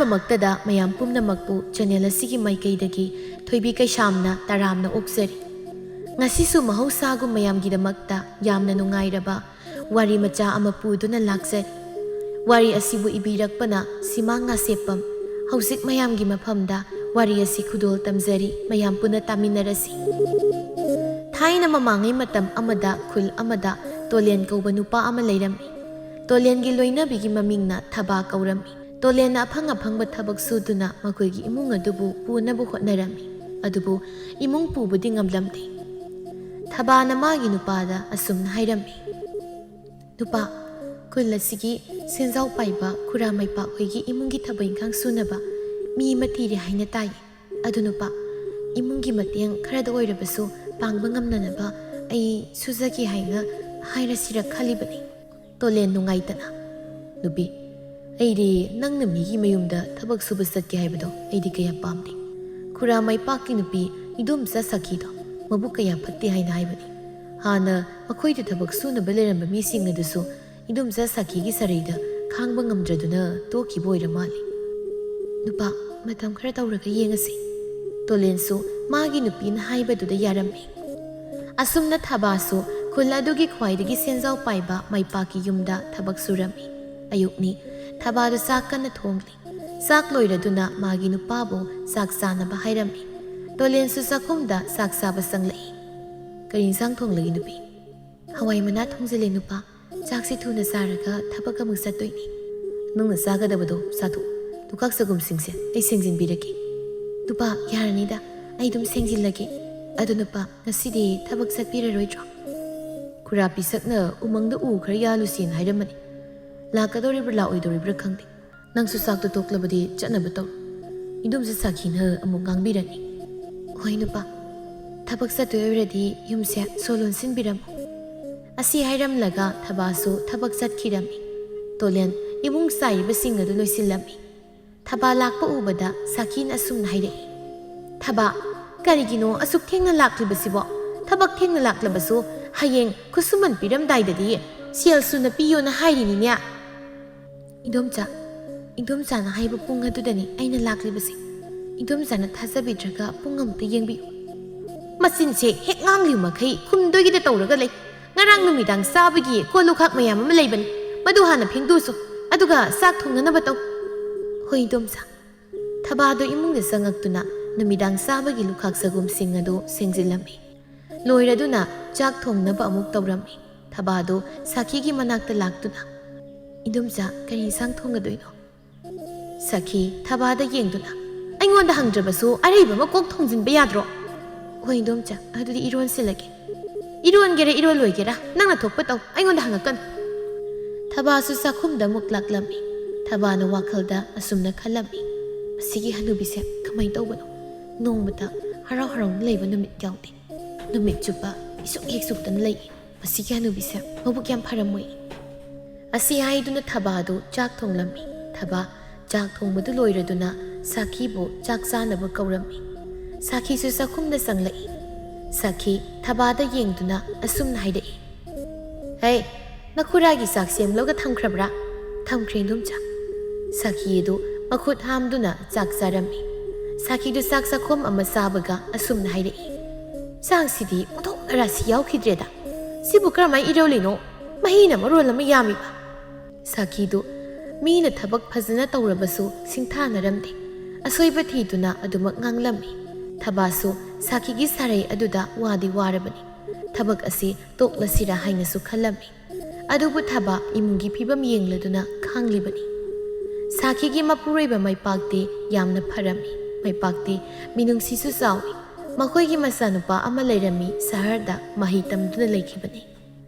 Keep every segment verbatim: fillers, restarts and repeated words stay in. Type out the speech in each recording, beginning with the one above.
ꯃꯛꯇꯗ ꯃꯌꯥꯝ ꯄꯨꯝꯅꯃꯛꯄꯨ ꯆꯦꯅꯦꯜ ꯑꯁꯤꯒꯤ ꯃꯥꯏꯀꯩꯗꯒꯤ ꯊꯣꯏꯕꯤ ꯀꯩꯁꯥꯝꯅ ꯇꯔꯥꯝꯅ ꯑꯣꯛꯆꯔꯤ꯫ ꯉꯁꯤꯁꯨ ꯃꯍꯧꯁꯥꯒꯨꯝ ꯃꯌꯥꯝꯒꯤꯗꯃꯛꯇ ꯌꯥꯝꯅ ꯅꯨꯡꯉꯥꯏꯔꯕ ꯋꯥꯔꯤ ꯃꯆꯥ ꯑꯃ ꯄꯨꯗꯨꯅ ꯂꯥꯛꯆꯔꯤ꯫ ꯋꯥꯔꯤ ꯑꯁꯤꯕꯨ ꯏꯕꯤꯔꯛꯄꯅ ꯁꯤꯃꯥꯡ ꯉꯥꯁꯦꯞꯄꯝ꯫ ꯍꯧꯖꯤꯛ ꯃꯌꯥꯝꯒꯤ ꯃꯐꯝꯗ ꯋꯥꯔꯤ ꯑꯁꯤ ꯈꯨꯗꯣꯜ ꯇꯝꯖꯔꯤ, ꯃꯌꯥꯝ ꯄꯨꯟꯅ ꯇꯥꯃꯤꯟꯅꯔꯁꯤ꯫ ꯊꯥꯏꯅ ꯃꯃꯥꯡꯉꯩ ꯃꯇꯝ ꯑꯃꯗ ꯈꯨꯜ ꯑꯃꯗ ꯇꯣꯂꯦꯟ ꯀꯧꯕ ꯅꯨꯄꯥ ꯑꯃ ꯂꯩꯔꯝꯃꯤ꯫ ꯇꯣꯂꯦꯟꯒꯤ ꯂꯣꯏꯅꯕꯤꯒꯤ ꯃꯃꯤꯡꯅ ꯊꯕꯥ ꯀꯧꯔꯝꯃꯤ꯫ ꯇꯣꯂꯦꯟꯅ ꯑꯐꯪ ꯑꯐꯪꯕ ꯊꯕꯛ ꯁꯨꯗꯨꯅ ꯃꯈꯣꯏꯒꯤ ꯏꯃꯨꯡ ꯑꯗꯨꯕꯨ ꯄꯨꯅꯕ ꯍꯣꯠꯅꯔꯝꯃꯤ꯫ ꯑꯗꯨꯕꯨ ꯏꯃꯨꯡ ꯄꯨꯕꯗꯤ ꯉꯝꯂꯝꯗꯦ꯫ ꯊꯕꯥꯅ ꯃꯥꯒꯤ ꯅꯨꯄꯥꯗ ꯑꯁꯨꯝꯅ ꯍꯥꯏꯔꯝꯃꯤ, "ꯅꯨꯄꯥ, ꯈꯨꯜ ꯑꯁꯤꯒꯤ ꯁꯦꯟꯖꯥꯎ ꯄꯥꯏꯕ ꯈꯨꯔꯥ ꯃꯩꯄꯥꯛ ꯍꯣꯏꯒꯤ ꯏꯃꯨꯡꯒꯤ ꯊꯕꯛ ꯏꯪꯈꯥꯡ ꯁꯨꯅꯕ ꯃꯤ ꯑꯃ ꯊꯤꯔꯦ ꯍꯥꯏꯅ ꯇꯥꯏ꯫ ꯑꯗꯨ ꯅꯨꯄꯥ, ꯏꯃꯨꯡꯒꯤ ꯃꯇꯦꯡ ꯈꯔꯗ ꯑꯣꯏꯔꯕꯁꯨ ꯄꯥꯡꯕ ꯉꯝꯅꯅꯕ ꯑꯩ ꯁꯨꯖꯒꯦ ꯍꯥꯏꯅ ꯍꯥꯏꯔꯁꯤꯔ ꯈꯜꯂꯤꯕꯅꯤ꯫" ꯇꯣꯂꯦꯟ ꯅꯨꯡꯉꯥꯏꯇꯅ, "ꯅꯨꯄꯤ, ꯑꯩꯗꯤ ꯅꯪꯅ ꯃꯤꯒꯤ ꯃꯌꯨꯝꯗ ꯊꯕꯛ ꯁꯨꯕ ꯆꯠꯀꯦ ꯍꯥꯏꯕꯗꯣ ꯑꯩꯗꯤ ꯀꯌꯥ ꯄꯥꯝꯗꯦ꯫ ꯈꯨꯔꯥ ꯃꯩꯄꯥꯛꯀꯤ ꯅꯨꯄꯤ ꯏꯗꯣꯝꯆꯥ ꯁꯥꯈꯤꯗꯣ ꯃꯕꯨꯛ ꯀꯌꯥ ꯐꯠꯇꯦ ꯍꯥꯏꯅ ꯍꯥꯏꯕꯅꯤ꯫ ꯍꯥꯟꯅ ꯃꯈꯣꯏꯗ ꯊꯕꯛ ꯁꯨꯅꯕ ꯂꯩꯔꯝꯕ ꯃꯤꯁꯤꯡ ꯑꯗꯨꯁꯨ ꯏꯗꯣꯝꯆꯥ ꯁꯥꯈꯤꯒꯤ ꯁꯔꯩꯗ ꯈꯥꯡꯕ ꯉꯝꯗ꯭ꯔꯗꯨꯅ ꯇꯣꯛꯈꯤꯕ ꯑꯣꯏꯔ ꯃꯥꯜꯂꯤ꯫ ꯅꯨꯄꯥ, ꯃꯇꯝ ꯈꯔ ꯇꯧꯔꯒ ꯌꯦꯡꯉꯁꯤ꯫" ꯇꯣꯂꯦꯟꯁꯨ ꯃꯥꯒꯤ ꯅꯨꯄꯤꯅ ꯍꯥꯏꯕꯗꯨꯗ ꯌꯥꯔꯝꯃꯤ꯫ ꯑꯁꯨꯝꯅ ꯊꯕꯥꯁꯨ ꯈꯨꯜ ꯑꯗꯨꯒꯤ ꯈ꯭ꯋꯥꯏꯗꯒꯤ ꯁꯦꯟꯖꯥꯎ ꯄꯥꯏꯕ ꯃꯩꯄꯥꯛꯀꯤ ꯌꯨꯝꯗ ꯊꯕꯛ ꯁꯨꯔꯝꯃꯤ꯫ ꯑꯌꯨꯛꯅꯤ, ꯊꯕꯥꯗꯨ ꯆꯥꯛ ꯀꯟꯅ ꯊꯣꯡꯂꯤ꯫ ꯆꯥꯛ ꯂꯣꯏꯔꯗꯨꯅ ꯃꯥꯒꯤ ꯅꯨꯄꯥꯕꯨ ꯆꯥꯛ ꯆꯥꯅꯕ ꯍꯥꯏꯔꯝꯃꯤ꯫ ꯇꯣꯂꯦꯟꯁꯨ ꯆꯥꯛꯈꯨꯝꯗ ꯆꯥꯛ ꯆꯥꯕ ꯆꯪꯂꯛꯏ꯫ "ꯀꯔꯤ ꯏꯟꯁꯥꯡ ꯊꯣꯡꯂꯒꯦ ꯅꯨꯄꯤ?" "ꯍꯋꯥꯏ ꯃꯅꯥ ꯊꯣꯡꯖꯤꯜꯂꯦ ꯅꯨꯄꯥ꯫ ꯆꯥꯛꯁꯤ ꯊꯨꯅ ꯆꯥꯔꯒ ꯊꯕꯛ ꯑꯃꯨꯛ ꯆꯠꯇꯣꯏꯅꯤ꯫" "ꯅꯪꯅ ꯆꯥꯒꯗꯕꯗꯣ ꯆꯥꯊꯣꯛ꯫ ꯂꯨꯈꯥꯛ ꯆꯒꯨꯝꯁꯤꯡꯁꯦ ꯑꯩ ꯁꯦꯡꯖꯤꯟꯕꯤꯔꯒꯦ꯫" "ꯅꯨꯄꯥ, ꯌꯥꯔꯅꯤꯗ, ꯑꯩ ꯑꯗꯨꯝ ꯁꯦꯡꯖꯤꯜꯂꯒꯦ꯫ ꯑꯗꯨ ꯅꯨꯄꯥ, ꯉꯁꯤꯗꯤ ꯊꯕꯛ ꯆꯠꯄꯤꯔꯔꯣꯏꯗ꯭ꯔꯣ?" "ꯈꯨꯔꯥ ꯄꯤꯁꯛꯅ ꯎꯃꯪꯗ ꯎ ꯈꯔ ꯌꯥꯜꯂꯨꯁꯦꯅ ꯍꯥꯏꯔꯝꯕꯅꯤ꯫ ꯂꯥꯛꯀꯗꯧꯔꯤꯕ꯭ꯔꯥ ꯂꯥꯛꯑꯣꯏꯗꯧꯔꯤꯕ꯭ꯔꯥ ꯈꯪꯗꯦ꯫ ꯅꯪꯁꯨ ꯆꯥꯛꯇꯣ ꯇꯣꯛꯂꯕꯗꯤ ꯆꯠꯅꯕ ꯇꯧꯔꯣ꯫ ꯏꯗꯣꯝꯆꯥ ꯁꯥꯈꯤꯅ ꯑꯃꯨꯛ ꯉꯥꯡꯕꯤꯔꯅꯤ꯫" "ꯍꯣꯏ ꯅꯨꯄꯥ, ꯊꯕꯛ ꯆꯠꯇꯣꯏ ꯑꯣꯏꯔꯗꯤ ꯌꯨꯝꯁꯦ ꯁꯣ ꯂꯣꯟꯁꯤꯟꯕꯤꯔꯝꯃꯣ꯫" ꯑꯁꯤ ꯍꯥꯏꯔꯝꯂꯒ ꯊꯕꯥꯁꯨ ꯊꯕꯛ ꯆꯠꯈꯤꯔꯝꯃꯤ꯫ ꯇꯣꯂꯦꯟ ꯏꯃꯨꯡ ꯆꯥꯏꯔꯤꯕꯁꯤꯡ ꯑꯗꯨ ꯂꯣꯏꯁꯤꯜꯂꯝꯃꯤ꯫ ꯊꯕꯥ ꯂꯥꯛꯄ ꯎꯕꯗ ꯁꯥꯈꯤꯅ ꯑꯁꯨꯝꯅ ꯍꯥꯏꯔꯛꯏ, "ꯊꯕꯥ, ꯀꯔꯤꯒꯤꯅꯣ ꯑꯁꯨꯛ ꯊꯦꯡꯅ ꯂꯥꯛꯂꯤꯕꯁꯤꯕꯣ? ꯊꯕꯛ ꯊꯦꯡꯅ ꯂꯥꯛꯂꯕꯁꯨ ꯍꯌꯦꯡ ꯈꯨꯠꯁꯨꯃꯟ ꯄꯤꯔꯝꯗꯥꯏꯗꯗꯤ ꯁꯦꯜ ꯁꯨꯅ ꯄꯤꯌꯣꯅ ꯍꯥꯏꯔꯤꯅꯤꯅꯦ꯫" "ꯏꯗꯣꯝꯆꯥ, "ꯏꯗꯣꯝꯆꯥꯅ ꯍꯥꯏꯕ ꯄꯨꯡ ꯑꯗꯨꯗꯅꯤ ꯑꯩꯅ ꯂꯥꯛꯂꯤꯕꯁꯦ꯫ ꯏꯗꯣꯝꯆꯥꯅ ꯊꯥꯖꯕꯤꯗ꯭ꯔꯒ ꯄꯨꯡ ꯑꯃꯨꯛꯇ ꯌꯦꯡꯕꯤꯌꯨ꯫" ꯃꯆꯤꯟꯁꯦ ꯍꯦꯛ ꯉꯥꯡꯂꯤꯕ ꯃꯈꯩ ꯈꯨꯝꯗꯣꯏꯒꯤꯗ ꯇꯧꯔꯒ ꯂꯩ꯫ "ꯉꯔꯥꯡ ꯅꯨꯃꯤꯗꯥꯡ ꯆꯥꯕꯒꯤ ꯀꯣꯜ ꯂꯨꯈꯥꯛ ꯃꯌꯥꯝ ꯑꯃ ꯂꯩꯕꯅꯤ, ꯃꯗꯨ ꯍꯥꯟꯅ ꯐꯦꯡꯗꯣꯛꯎꯆꯣ, ꯑꯗꯨꯒ ꯆꯥꯛ ꯊꯣꯡꯅꯅꯕ ꯇꯧ꯫" "ꯍꯣꯏ, ꯏꯗꯣꯝꯆꯥ꯫" ꯊꯕꯥꯗꯣ ꯏꯃꯨꯡꯗ ꯆꯪꯉꯛꯇꯨꯅ ꯅꯨꯃꯤꯗꯥꯡ ꯆꯥꯕꯒꯤ ꯂꯨꯈꯥꯛ ꯆꯒꯨꯝꯁꯤꯡ ꯑꯗꯨ ꯁꯦꯡꯖꯤꯜꯂꯝꯃꯤ꯫ ꯂꯣꯏꯔꯗꯨꯅ ꯆꯥꯛ ꯊꯣꯡꯅꯕ ꯑꯃꯨꯛ ꯇꯧꯔꯝꯃꯤ꯫ ꯊꯕꯥꯗꯣ ꯁꯥꯈꯤꯒꯤ ꯃꯅꯥꯛꯇ ꯂꯥꯛꯇꯨꯅ, "ꯏꯗꯣꯝꯆꯥ, ꯀꯔꯤ ꯏꯟꯁꯥꯡ ꯊꯣꯡꯒꯗꯣꯏꯅꯣ?" ꯁꯥꯈꯤ, ꯊꯕꯥꯗ ꯌꯦꯡꯗꯨꯅ, "ꯑꯩꯉꯣꯟꯗ ꯍꯪꯗ꯭ꯔꯕꯁꯨ ꯑꯔꯩꯕ ꯑꯃ ꯀꯣꯛ ꯊꯣꯡꯖꯤꯟꯕ ꯌꯥꯗ꯭ꯔꯣ?" "ꯍꯣꯏ, ꯏꯗꯣꯝꯆꯥ, ꯑꯗꯨꯗꯤ ꯏꯔꯣꯟꯁꯤꯜꯂꯒꯦ꯫" "ꯏꯔꯣꯟꯒꯦꯔꯥ ꯏꯔꯣꯜꯂꯣꯏꯒꯦꯔꯥ, ꯅꯪꯅ ꯊꯣꯛꯄ ꯇꯧ, ꯑꯩꯉꯣꯟꯗ ꯍꯪꯉꯛꯀꯅꯨ꯫" ꯊꯕꯥꯁꯨ ꯆꯥꯛꯈꯨꯝꯗ ꯑꯃꯨꯛ ꯂꯥꯛꯂꯝꯃꯤ꯫ ꯊꯕꯥꯅ ꯋꯥꯈꯜꯗ ꯑꯁꯨꯝꯅ ꯈꯜꯂꯝꯃꯤ, "ꯃꯁꯤꯒꯤ ꯍꯅꯨꯕꯤꯁꯦ ꯀꯃꯥꯏꯅ ꯇꯧꯕꯅꯣ? ꯅꯣꯡꯃꯇ ꯍꯔꯥꯎ ꯍꯔꯥꯎꯅ ꯂꯩꯕ ꯅꯨꯃꯤꯠ ꯌꯥꯎꯗꯦ꯫ ꯅꯨꯃꯤꯠ ꯆꯨꯞꯄ ꯏꯁꯨꯛ ꯍꯦꯛ ꯁꯨꯛꯇꯅ ꯂꯩ꯫ ꯃꯁꯤꯒꯤ ꯍꯅꯨꯕꯤꯁꯦ ꯃꯕꯨꯛ ꯌꯥꯝ ꯐꯔꯝꯃꯣꯏ꯫" ꯑꯁꯤ ꯍꯥꯏꯗꯨꯅ ꯊꯕꯥꯗꯨ ꯆꯥꯛ ꯊꯣꯡꯂꯝꯃꯤ꯫ ꯊꯕꯥ ꯆꯥꯛ ꯊꯣꯡꯕꯗꯨ ꯂꯣꯏꯔꯗꯨꯅ ꯁꯥꯈꯤꯕꯨ ꯆꯥꯛ ꯆꯥꯅꯕ ꯀꯧꯔꯝꯃꯤ꯫ ꯁꯥꯈꯤꯁꯨ ꯆꯥꯛꯈꯨꯝꯗ ꯆꯪꯂꯛꯏ꯫ ꯁꯥꯈꯤ ꯊꯕꯥꯗ ꯌꯦꯡꯗꯨꯅ ꯑꯁꯨꯝꯅ ꯍꯥꯏꯔꯛꯏ, "ꯍꯦ, ꯅꯈꯨꯔꯥꯒꯤ ꯆꯥꯛ ꯁꯦꯝꯂꯒ ꯊꯝꯈ꯭ꯔꯕ꯭ꯔꯥ?" "ꯊꯝꯈ꯭ꯔꯦ, ꯏꯗꯣꯝꯆꯥ꯫" ꯁꯥꯈꯤ ꯑꯗꯨ ꯃꯈꯨꯠ ꯍꯥꯝꯗꯨꯅ ꯆꯥꯛ ꯆꯥꯔꯝꯃꯤ꯫ ꯁꯥꯈꯤꯗꯨ ꯆꯥꯛ ꯆꯥꯛꯈꯣꯝ ꯑꯃ ꯆꯥꯕꯒ ꯑꯁꯨꯝꯅ ꯍꯥꯏꯔꯛꯏ, "ꯆꯥꯛꯁꯤꯗꯤ ꯑꯣꯟꯊꯣꯛꯅ ꯔꯥꯁꯤ ꯌꯥꯎꯈꯤꯗ꯭ꯔꯦꯗ꯫ ꯁꯤꯕꯨ ꯀꯔꯝꯍꯥꯏꯅ ꯏꯔꯣꯜꯂꯤꯅꯣ? ꯃꯍꯤꯅ ꯃꯔꯣꯜ ꯑꯃ ꯌꯥꯝꯃꯤꯕ꯫" ꯁꯥꯈꯤꯗꯨ ꯃꯤꯅ ꯊꯕꯛ ꯐꯖꯅ ꯇꯧꯔꯕꯁꯨ ꯁꯤꯡꯊꯥꯅꯔꯝꯗꯦ꯫ ꯑꯁꯣꯏꯕ ꯊꯤꯗꯨꯅ ꯑꯗꯨꯃꯛ ꯉꯥꯡꯂꯝꯃꯤ꯫ ꯊꯕꯥꯁꯨ ꯁꯥꯈꯤꯒꯤ ꯁꯥꯔꯩ ꯑꯗꯨꯗ ꯋꯥꯗꯤ ꯋꯥꯔꯕꯅꯤ꯫ ꯊꯕꯛ ꯑꯁꯤ ꯇꯣꯛꯂꯁꯤꯔꯥ ꯍꯥꯏꯅꯁꯨ ꯈꯜꯂꯝꯃꯤ꯫ ꯑꯗꯨꯕꯨ ꯊꯕꯥ ꯏꯃꯨꯡꯒꯤ ꯐꯤꯕꯝ ꯌꯦꯡꯂꯗꯨꯅ ꯈꯥꯡꯂꯤꯕꯅꯤ꯫ ꯁꯥꯈꯤꯒꯤ ꯃꯄꯨꯔꯣꯏꯕ ꯃꯥꯏꯄꯥꯛꯇꯤ ꯌꯥꯝꯅ ꯐꯔꯝꯃꯤ꯫ ꯃꯥꯏꯄꯥꯛꯇꯤ ꯃꯤꯅꯨꯡꯁꯤꯁꯨ ꯆꯥꯎꯏ꯫ ꯃꯈꯣꯏꯒꯤ ꯃꯆꯥꯅꯨꯄꯥ ꯑꯃ ꯂꯩꯔꯝꯃꯤ, ꯁꯍꯔꯗ ꯃꯍꯩ ꯇꯝꯗꯨꯅ ꯂꯩꯈꯤꯕꯅꯤ꯫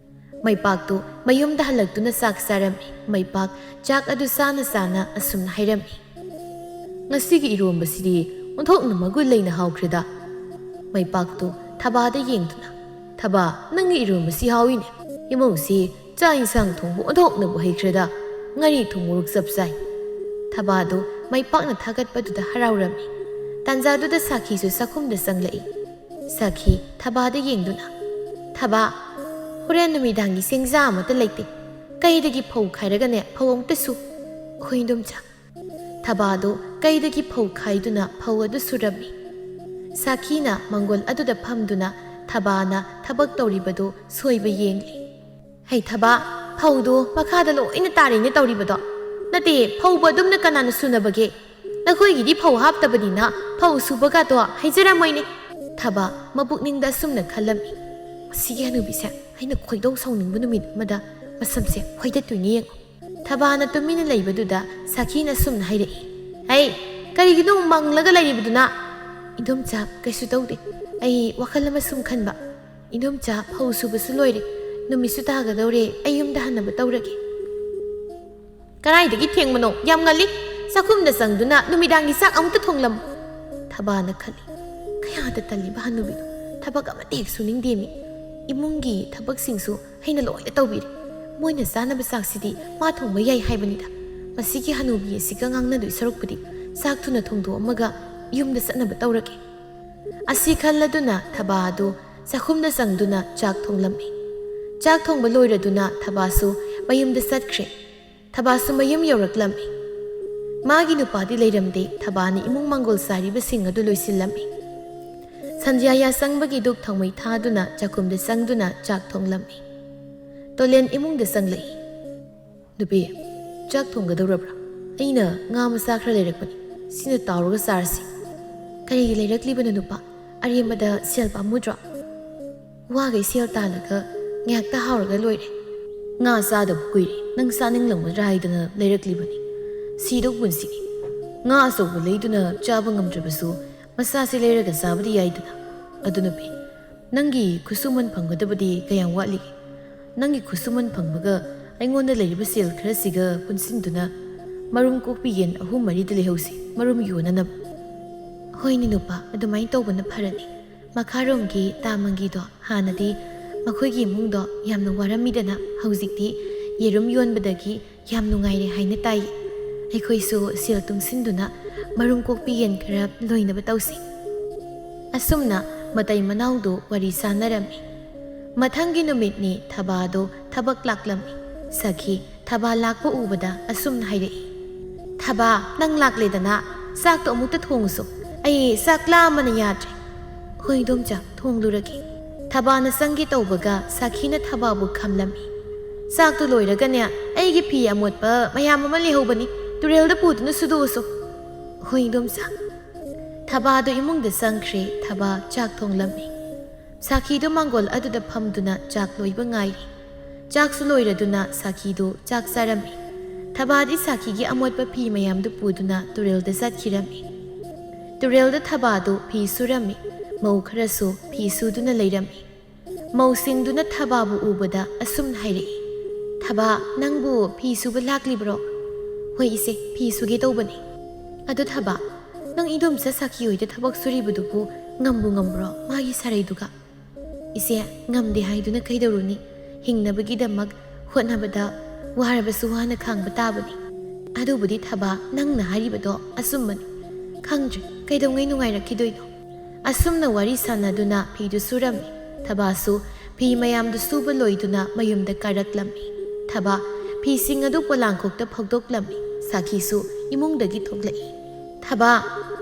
ꯃꯥꯏꯄꯥꯛꯇꯨ ꯃꯌꯨꯝꯗ ꯍꯜꯂꯛꯇꯨꯅ ꯆꯥꯛ ꯆꯥꯔꯝꯃꯤ꯫ ꯃꯥꯏꯄꯥꯛ ꯆꯥꯛ ꯑꯗꯨ ꯆꯥꯅ ꯆꯥꯅ ꯑꯁꯨꯝꯅ ꯍꯥꯏꯔꯝꯃꯤ, "ꯉꯁꯤꯒꯤ ꯏꯔꯣꯝꯕꯁꯤꯗꯤ ꯑꯣꯟꯊꯣꯛꯅ ꯃꯒꯨꯟ ꯂꯩꯅ ꯍꯥꯎꯈ꯭ꯔꯦꯗ꯫" ꯃꯥꯏꯄꯥꯛꯇꯨ ꯊꯕꯥꯗ ꯌꯦꯡꯗꯨꯅ, "ꯊꯕꯥ, ꯅꯪꯒꯤ ꯏꯔꯣꯝꯕꯁꯤ ꯍꯥꯎꯏꯅꯦ꯫ ꯏꯃꯧꯁꯤ ꯆꯥꯛ ꯏꯟꯁꯥꯡ ꯊꯣꯡꯕ ꯑꯣꯟꯊꯣꯛꯅꯕꯨ ꯍꯩꯈ꯭ꯔꯦꯗ꯫ ꯉꯥꯔꯤ ꯊꯨꯝ ꯃꯣꯔꯣꯛ ꯆꯞ ꯆꯥꯏ꯫" ꯊꯕꯥꯗꯨ ꯃꯥꯏꯄꯥꯛꯅ ꯊꯥꯒꯠꯄꯗꯨꯗ ꯍꯔꯥꯎꯔꯝꯃꯤ꯫ ꯇꯥꯟꯖꯥꯗꯨꯗ ꯁꯥꯈꯤꯁꯨ ꯆꯥꯛꯈꯨꯝꯗ ꯆꯪꯂꯛꯏ꯫ ꯁꯥꯈꯤ ꯊꯕꯥꯗ ꯌꯦꯡꯗꯨꯅ, "ꯊꯕꯥ, ꯍꯣꯔꯦꯟ ꯅꯨꯃꯤꯗꯥꯡꯒꯤ ꯆꯦꯡꯖꯥ ꯑꯃꯠꯇ ꯂꯩꯇꯦ꯫ ꯀꯩꯗꯒꯤ ꯐꯧ ꯈꯥꯏꯔꯒꯅꯦ ꯐꯧ ꯑꯃꯨꯛꯇ ꯁꯨ꯫" "ꯍꯣꯏ, ꯏꯗꯣꯝꯆꯥ꯫" ꯊꯕꯥꯗꯨ ꯀꯩꯗꯒꯤ ꯐꯧ ꯈꯥꯏꯗꯨꯅ ꯐꯧ ꯑꯗꯨ ꯁꯨꯔꯝꯃꯤ꯫ ꯁꯥꯈꯤꯅ ꯃꯪꯒꯣꯜ ꯑꯗꯨꯗ ꯐꯝꯗꯨꯅ ꯊꯕꯥꯅ ꯊꯕꯛ ꯇꯧꯔꯤꯕꯗꯨ ꯁꯣꯏꯕ ꯌꯦꯡꯂꯤ꯫ "ꯍꯩ ꯊꯕꯥ, ꯐꯧꯗꯨ ꯃꯈꯥꯗ ꯂꯣꯏꯅ ꯇꯥꯔꯦꯅꯦ ꯇꯧꯔꯤꯕꯗꯣ꯫ ꯅꯠꯇꯦ, ꯐꯧꯕ ꯑꯗꯨꯝꯅ ꯀꯅꯥꯅ ꯁꯨꯅꯕꯒꯦ? ꯅꯈꯣꯏꯒꯤꯗꯤ ꯐꯧ ꯍꯥꯞꯇꯕꯅꯤꯅ ꯐꯧ ꯁꯨꯕꯒꯗꯣ ꯍꯩꯖꯔꯝꯃꯣꯏꯅꯦ꯫" ꯊꯕꯥ ꯃꯄꯨꯛꯅꯤꯡꯗ ꯑꯁꯨꯝꯅ ꯈꯜꯂꯝꯃꯤ, "ꯃꯁꯤꯒꯤ ꯍꯅꯨꯕꯤꯁꯦ ꯑꯩꯅ ꯈꯣꯏꯗꯧ ꯁꯥꯎꯅꯤꯡꯕ ꯅꯨꯃꯤꯠ ꯑꯃꯗ ꯃꯁꯝꯁꯦ ꯐꯣꯏꯗꯠꯇꯣꯏꯅꯤ ꯌꯦꯡꯉꯨ꯫" ꯊꯕꯥꯅ ꯇꯨꯃꯤꯟꯅ ꯂꯩꯕꯗꯨꯗ ꯁꯥꯈꯤꯅ ꯑꯁꯨꯝꯅ ꯍꯥꯏꯔꯛꯏ, "ꯍꯩ, ꯀꯔꯤꯒꯤꯅꯣ ꯃꯪꯂꯒ ꯂꯩꯔꯤꯕꯗꯨꯅ?" "ꯏꯗꯣꯝꯆꯥ, ꯀꯩꯁꯨ ꯇꯧꯗꯦ꯫ ꯑꯩ ꯋꯥꯈꯜ ꯑꯃ ꯁꯨꯝ ꯈꯟꯕ꯫ ꯏꯗꯣꯝꯆꯥ, ꯐꯧ ꯁꯨꯕꯁꯨ ꯂꯣꯏꯔꯦ, ꯅꯨꯃꯤꯠꯁꯨ ꯇꯥꯒꯗꯧꯔꯦ, ꯑꯩ ꯌꯨꯝꯗ ꯍꯟꯅꯕ ꯇꯧꯔꯒꯦ꯫" "ꯀꯗꯥꯏꯗꯒꯤ ꯊꯦꯡꯕꯅꯣ? ꯌꯥꯝ ꯉꯜꯂꯤ꯫ ꯆꯥꯛꯈꯨꯝꯗ ꯆꯪꯗꯨꯅ ꯅꯨꯃꯤꯗꯥꯡꯒꯤ ꯆꯥꯛ ꯑꯃꯨꯛꯇ ꯊꯣꯡꯂꯝꯃꯨ꯫" ꯊꯕꯥꯅ ꯈꯜꯂꯤ, "ꯀꯌꯥꯗ ꯇꯜꯂꯤꯕ ꯍꯅꯨꯕꯤꯅꯣ꯫ ꯊꯕꯛ ꯑꯃꯠꯇ ꯍꯦꯛ ꯁꯨꯅꯤꯡꯗꯦ ꯃꯤ꯫ ꯏꯃꯨꯡꯒꯤ ꯊꯕꯛꯁꯤꯡꯁꯨ ꯑꯩꯅ ꯂꯣꯏꯅ ꯇꯧꯕꯤꯔꯦ꯫ ꯃꯣꯏꯅ ꯆꯥꯅꯕ ꯆꯥꯛꯁꯤꯗꯤ ꯃꯥ ꯊꯣꯡꯕ ꯌꯥꯏ ꯍꯥꯏꯕꯅꯤꯗ꯫ ꯃꯁꯤꯒꯤ ꯍꯅꯨꯕꯤ ꯑꯁꯤꯒ ꯉꯥꯡꯅꯗꯣꯏ ꯁꯔꯨꯛꯄꯨꯗꯤ ꯆꯥꯛ ꯊꯨꯅ ꯊꯣꯡꯗꯣꯛꯑꯝꯃꯒ ꯌꯨꯝꯗ ꯆꯠꯅꯕ ꯇꯧꯔꯒꯦ꯫" ꯑꯁꯤ ꯈꯜꯂꯗꯨꯅ ꯊꯕꯥ ꯑꯗꯨ ꯆꯥꯛꯈꯨꯝꯗ ꯆꯪꯗꯨꯅ ꯆꯥꯛ ꯊꯣꯡꯂꯝꯃꯤ꯫ ꯆꯥꯛ ꯊꯣꯡꯕ ꯂꯣꯏꯔꯗꯨꯅ ꯊꯕꯥꯁꯨ ꯃꯌꯨꯝꯗ ꯆꯠꯈ꯭ꯔꯦ꯫ ꯊꯕꯥꯁꯨ ꯃꯌꯨꯝ ꯌꯧꯔꯛꯂꯝꯃꯤ꯫ ꯃꯥꯒꯤ ꯅꯨꯄꯥꯗꯤ ꯂꯩꯔꯝꯗꯦ꯫ ꯊꯕꯥꯅ ꯏꯃꯨꯡ ꯃꯪꯒꯣꯜ ꯆꯥꯔꯤꯕꯁꯤꯡ ꯑꯗꯨ ꯂꯣꯏꯁꯤꯜꯂꯝꯃꯤ꯫ ꯁꯟꯙ꯭ꯌꯥ ꯌꯥꯆꯪꯕꯒꯤ ꯙꯨꯞ ꯊꯥꯎꯃꯩ ꯊꯥꯗꯨꯅ ꯆꯥꯛꯈꯨꯝꯗ ꯆꯪꯗꯨꯅ ꯆꯥꯛ ꯊꯣꯡꯂꯝꯃꯤ꯫ ꯇꯣꯂꯦꯟ ꯏꯃꯨꯡꯗ ꯆꯪꯂꯛꯏ꯫ "ꯅꯨꯄꯤ, ꯆꯥꯛ ꯊꯣꯡꯒꯗꯧꯔꯕ꯭ꯔꯥ? ꯑꯩꯅ ꯉꯥ ꯃꯆꯥ ꯈꯔ ꯂꯩꯔꯛꯄꯅꯤ꯫ ꯁꯤꯅ ꯇꯥꯎꯔꯒ ꯆꯥꯔꯁꯤ꯫" "ꯀꯔꯤꯒꯤ ꯂꯩꯔꯛꯂꯤꯕꯅꯣ ꯅꯨꯄꯥ? ꯑꯔꯦꯝꯕꯗ ꯁꯦꯜ ꯄꯥꯝꯃꯨꯗ꯭ꯔꯣ? ꯋꯥꯈꯩ ꯁꯦꯜ ꯇꯥꯜꯂꯒ ꯉꯥꯏꯍꯥꯛꯇ ꯍꯥꯎꯔꯒ ꯂꯣꯏꯔꯦ꯫ ꯉꯥ ꯆꯥꯗꯕ ꯀꯨꯏꯔꯦ, ꯅꯪ ꯆꯥꯅꯤꯡꯂꯝꯒꯗ꯭ꯔꯥ ꯍꯥꯏꯗꯅ ꯂꯩꯔꯛꯂꯤꯕꯅꯤ꯫ ꯁꯤꯗꯧ ꯄꯨꯟꯁꯤꯅꯤ꯫ ꯉꯥ ꯑꯆꯧꯕ ꯂꯩꯗꯨꯅ ꯆꯥꯕ ꯉꯝꯗ꯭ꯔꯕꯁꯨ ꯃꯆꯥꯁꯤ ꯂꯩꯔꯒ ꯆꯥꯕꯗꯤ ꯌꯥꯏꯗꯅ꯫ ꯑꯗꯨ ꯅꯨꯄꯤ, ꯅꯪꯒꯤ ꯈꯨꯠꯁꯨꯃꯟ ꯐꯪꯒꯗꯕꯗꯤ ꯀꯌꯥꯝ ꯋꯥꯠꯂꯤꯒꯦ? ꯅꯪꯒꯤ ꯈꯨꯠꯁꯨꯃꯟ ꯐꯪꯕꯒ ꯑꯩꯉꯣꯟꯗ ꯂꯩꯔꯤꯕ ꯁꯦꯜ ꯈꯔꯁꯤꯒ ꯄꯨꯟꯁꯤꯟꯗꯨꯅ ꯃꯔꯨꯝ ꯀꯣꯛꯄꯤ ꯌꯦꯟ ꯑꯍꯨꯝ ꯃꯔꯤꯗ ꯂꯩꯍꯧꯁꯤ, ꯃꯔꯨꯝ ꯌꯣꯟꯅꯅꯕ꯫" "ꯍꯣꯏꯅꯦ ꯅꯨꯄꯥ, ꯑꯗꯨꯃꯥꯏꯅ ꯇꯧꯕꯅ ꯐꯔꯅꯤ꯫ ꯃꯈꯥꯔꯣꯝꯒꯤ ꯇꯥ ꯃꯪꯒꯤꯗꯣ ꯍꯥꯟꯅꯗꯤ ꯃꯈꯣꯏꯒꯤ ꯏꯃꯨꯡꯗꯣ ꯌꯥꯝꯅ ꯋꯥꯔꯝꯃꯤꯗꯅ, ꯍꯧꯖꯤꯛꯇꯤ ꯌꯦꯔꯨꯝ ꯌꯣꯟꯕꯗꯒꯤ ꯌꯥꯝ ꯅꯨꯡꯉꯥꯏꯔꯦ ꯍꯥꯏꯅ ꯇꯥꯏ꯫ ꯑꯩꯈꯣꯏꯁꯨ ꯁꯦꯜ ꯇꯨꯡꯁꯤꯟꯗꯨꯅ ꯃꯔꯨꯝ ꯀꯣꯛꯄꯤ ꯌꯦꯟ ꯈꯔ ꯂꯣꯏꯅꯕ ꯇꯧꯁꯤ꯫" ꯑꯁꯨꯝꯅ ꯃꯇꯩ ꯃꯅꯥꯎꯗꯨ ꯋꯥꯔꯤ ꯁꯥꯟꯅꯔꯝꯃꯤ꯫ ꯃꯊꯪꯒꯤ ꯅꯨꯃꯤꯠꯅꯤ ꯊꯕꯥꯗꯣ ꯊꯕꯛ ꯂꯥꯛꯂꯝꯃꯤ꯫ ꯁꯈꯤ ꯊꯕꯥ ꯂꯥꯛꯄ ꯎꯕꯗ ꯑꯁꯨꯝꯅ ꯍꯥꯏꯔꯛꯏ, "ꯊꯕꯥ, ꯅꯪ ꯂꯥꯛꯂꯦꯗꯅ, ꯆꯥꯛꯇꯣ ꯑꯃꯨꯛꯇ ꯊꯣꯡꯉꯨꯁꯣ꯫ ꯑꯩ ꯆꯥꯛ ꯂꯥꯝꯕꯅ ꯌꯥꯗ꯭ꯔꯦ꯫" "ꯍꯣꯏ ꯏꯗꯣꯝꯆꯥ, ꯊꯣꯡꯂꯨꯔꯒꯦ꯫" ꯊꯕꯥꯅ ꯆꯪꯒꯦ ꯇꯧꯕꯒ ꯁꯥꯈꯤꯅ ꯊꯕꯥꯕꯨ ꯈꯥꯝꯂꯝꯃꯤ꯫ "ꯆꯥꯛꯇꯨ ꯂꯣꯏꯔꯒꯅꯦ, ꯑꯩꯒꯤ ꯐꯤ ꯑꯃꯣꯠꯄ ꯃꯌꯥꯝ ꯑꯃ ꯂꯩꯍꯧꯕꯅꯤ, ꯇꯨꯔꯦꯜꯗ ꯄꯨꯗꯨꯅ ꯁꯨꯗꯣꯛꯎꯁꯣ꯫" "ꯍꯣꯏ ꯏꯗꯣꯝꯆꯥ꯫" ꯊꯕꯥꯗꯨ ꯏꯃꯨꯡꯗ ꯆꯪꯈ꯭ꯔꯦ꯫ ꯊꯕꯥ ꯆꯥꯛ ꯊꯣꯡꯂꯝꯃꯤ꯫ ꯁꯥꯈꯤꯗꯨ ꯃꯥꯡꯒꯣꯜ ꯑꯗꯨꯗ ꯐꯝꯗꯨꯅ ꯆꯥꯛ ꯂꯣꯏꯕ ꯉꯥꯏꯔꯤ꯫ ꯆꯥꯛꯁꯨ ꯂꯣꯏꯔꯗꯨꯅ ꯁꯥꯈꯤꯗꯨ ꯆꯥꯛ ꯆꯥꯔꯝꯃꯤ꯫ ꯊꯕꯥꯗꯤ ꯁꯥꯈꯤꯒꯤ ꯑꯃꯣꯠꯄ ꯐꯤ ꯃꯌꯥꯝꯗꯨ ꯄꯨꯗꯨꯅ ꯇꯨꯔꯦꯜꯗ ꯆꯠꯈꯤꯔꯝꯃꯤ꯫ ꯇꯨꯔꯦꯜꯗ ꯊꯕꯥꯗꯨ ꯐꯤ ꯁꯨꯔꯝꯃꯤ꯫ ꯃꯧ ꯈꯔꯁꯨ ꯐꯤ ꯁꯨꯗꯨꯅ ꯂꯩꯔꯝꯃꯤ꯫ ꯃꯧꯁꯤꯡꯗꯨꯅ ꯊꯕꯥꯕꯨ ꯎꯕꯗ ꯑꯁꯨꯝꯅ ꯍꯥꯏꯔꯛꯏ, "ꯊꯕꯥ, ꯅꯪꯕꯨ ꯐꯤ ꯁꯨꯕ ꯂꯥꯛꯂꯤꯕ꯭ꯔꯣ?" "ꯍꯣꯏ ꯏꯆꯦ, ꯐꯤ ꯁꯨꯒꯦ ꯇꯧꯕꯅꯤ꯫" "ꯑꯗꯨ ꯊꯕꯥ, ꯅꯪ ꯏꯗꯣꯝꯆꯥ ꯁꯥꯈꯤ ꯍꯣꯏꯗ ꯊꯕꯛ ꯁꯨꯔꯤꯕꯗꯨꯕꯨ ꯉꯝꯕꯨ ꯉꯝꯕ꯭ꯔꯣ, ꯃꯥꯒꯤ ꯁꯥꯔꯩꯗꯨꯒ?" "ꯏꯆꯦ, ꯉꯝꯗꯦ ꯍꯥꯏꯗꯨꯅ ꯀꯩꯗꯧꯔꯨꯅꯤ? ꯍꯤꯡꯅꯕꯒꯤꯗꯃꯛ ꯍꯣꯠꯅꯕꯗ ꯋꯥꯔꯕꯁꯨ ꯋꯥꯅ ꯈꯥꯡꯕ ꯇꯥꯕꯅꯤ꯫ ꯑꯗꯨꯕꯨꯗꯤ ꯊꯕꯥ, ꯅꯪꯅ ꯍꯥꯏꯔꯤꯕꯗꯣ ꯑꯆꯨꯝꯕꯅꯤ꯫ ꯈꯪꯗ꯭ꯔꯦ, ꯀꯩꯗꯧꯉꯩ ꯅꯨꯡꯉꯥꯏꯔꯛꯈꯤꯗꯣꯏꯅꯣ?" ꯑꯁꯨꯝꯅ ꯋꯥꯔꯤ ꯁꯥꯟꯅꯗꯨꯅ ꯐꯤꯗꯨ ꯁꯨꯔꯝꯃꯤ꯫ ꯊꯕꯥꯁꯨ ꯐꯤ ꯃꯌꯥꯝꯗꯨ ꯁꯨꯕ ꯂꯣꯏꯗꯨꯅ ꯃꯌꯨꯝꯗ ꯀꯥꯔꯛꯂꯝꯃꯤ꯫ ꯊꯕꯥ ꯐꯤꯁꯤꯡ ꯑꯗꯨ ꯄꯣꯂꯥꯡꯈꯣꯛꯇ ꯐꯧꯗꯣꯛꯂꯝꯃꯤ꯫ ꯁꯥꯈꯤꯁꯨ ꯏꯃꯨꯡꯗꯒꯤ ꯊꯣꯛꯂꯛꯏ꯫ "ꯊꯕꯥ,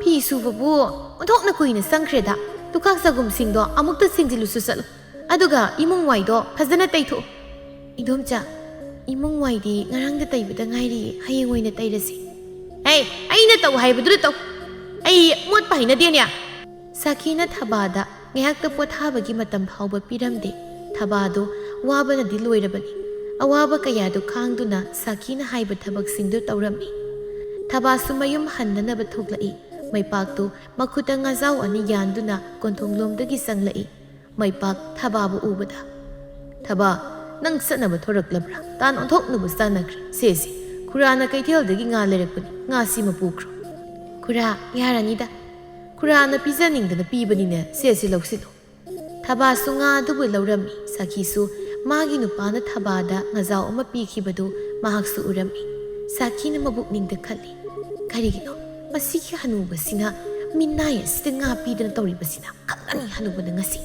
ꯐꯤ ꯁꯨꯕꯕꯨ ꯑꯣꯟꯊꯣꯛꯅ ꯀꯨꯏꯅ ꯆꯪꯈ꯭ꯔꯦꯗ꯫ ꯇꯨꯈꯥꯛ ꯆꯒꯨꯝꯁꯤꯡꯗꯣ ꯑꯃꯨꯛꯇ ꯁꯦꯡꯖꯤꯜꯂꯨꯁꯨ ꯆꯠꯂꯨ꯫ ꯑꯗꯨꯒ ꯏꯃꯨꯡ ꯋꯥꯏꯗꯣ ꯐꯖꯅ ꯇꯩꯊꯣꯛꯎ꯫" "ꯏꯗꯣꯝꯆꯥ, ꯏꯃꯨꯡ ꯋꯥꯏꯗꯤ ꯉꯔꯥꯡꯗ ꯇꯩꯕꯗ ꯉꯥꯏꯔꯤ, ꯍꯌꯦꯡ ꯑꯣꯏꯅ ꯇꯩꯔꯁꯤ꯫" "ꯍꯦ, ꯑꯩꯅ ꯇꯧ ꯍꯥꯏꯕꯗꯨꯗ ꯇꯧ꯫ ꯑꯩ ꯃꯣꯠꯄ ꯍꯩꯅꯗꯦꯅꯦ꯫" ꯁꯥꯈꯤꯅ ꯊꯕꯥꯗ ꯉꯥꯏꯍꯥꯛꯇ ꯄꯣꯊꯥꯕꯒꯤ ꯃꯇꯝ ꯐꯥꯎꯕ ꯄꯤꯔꯝꯗꯦ꯫ ꯊꯕꯥꯗꯨ ꯋꯥꯕꯅꯗꯤ ꯂꯣꯏꯔꯕꯅꯤ꯫ ꯑꯋꯥꯕ ꯀꯌꯥꯗꯨ ꯈꯥꯡꯗꯨꯅ ꯁꯥꯈꯤꯅ ꯍꯥꯏꯕ ꯊꯕꯛꯁꯤꯡꯗꯨ ꯇꯧꯔꯝꯃꯤ꯫ ꯊꯕꯥꯁꯨ ꯃꯌꯨꯝ ꯍꯟꯅꯅꯕ ꯊꯣꯛꯂꯛꯏ꯫ ꯃꯩꯄꯥꯛꯇꯨ ꯃꯈꯨꯠꯇ ꯉꯥꯖꯥꯎ ꯑꯅꯤ ꯌꯥꯟꯗꯨꯅ ꯀꯣꯟꯊꯣꯡꯂꯣꯝꯗꯒꯤ ꯆꯪꯂꯛꯏ꯫ ꯃꯩꯄꯥꯛ ꯊꯕꯥꯕꯨ ꯎꯕꯗ, "ꯊꯕꯥ, ꯅꯪ ꯆꯠꯅꯕ ꯊꯣꯔꯛꯂꯕ꯭ꯔꯥ? ꯇꯥꯟ ꯑꯣꯟꯊꯣꯛꯅꯕ ꯆꯥꯟꯅꯈ꯭ꯔꯦ꯫ ꯁꯦ, ꯁꯦ, ꯈꯨꯔꯥꯅ ꯀꯩꯊꯦꯜꯗꯒꯤ ꯉꯥ ꯂꯩꯔꯛꯄꯅꯤ, ꯉꯥꯁꯤꯃ ꯄꯨꯈ꯭ꯔꯣ꯫" "ꯈꯨꯔꯥ, ꯌꯥꯔꯅꯤꯗ꯫ ꯈꯨꯔꯥꯅ ꯄꯤꯖꯅꯤꯡꯗꯅ ꯄꯤꯕꯅꯤꯅꯦ, ꯁꯦ, ꯁꯦ, ꯂꯧꯁꯤꯜꯂꯨ꯫" ꯊꯕꯥꯁꯨ ꯉꯥ ꯑꯗꯨꯕꯨ ꯂꯧꯔꯝꯃꯤ꯫ ꯁꯥꯈꯤꯁꯨ ꯃꯥꯒꯤ ꯅꯨꯄꯥꯅ ꯊꯕꯥꯗ ꯉꯥꯖꯥꯎ ꯑꯃ ꯄꯤꯈꯤꯕꯗꯨ ꯃꯍꯥꯛꯁꯨ ꯎꯔꯝꯃꯤ꯫ ꯁꯥꯈꯤꯅ ꯃꯕꯨꯛꯅꯤꯡꯗ ꯈꯜꯂꯤ, "ꯀꯔꯤꯒꯤꯅꯣ ꯃꯁꯤꯒꯤ ꯍꯅꯨꯕꯁꯤꯅ ꯃꯤꯅꯥꯏ ꯑꯁꯤꯗ ꯉꯥ ꯄꯤꯗꯅ ꯇꯧꯔꯤꯕꯁꯤꯅ? ꯈꯪꯒꯅꯤ ꯍꯅꯨꯕꯅ ꯉꯁꯤ꯫"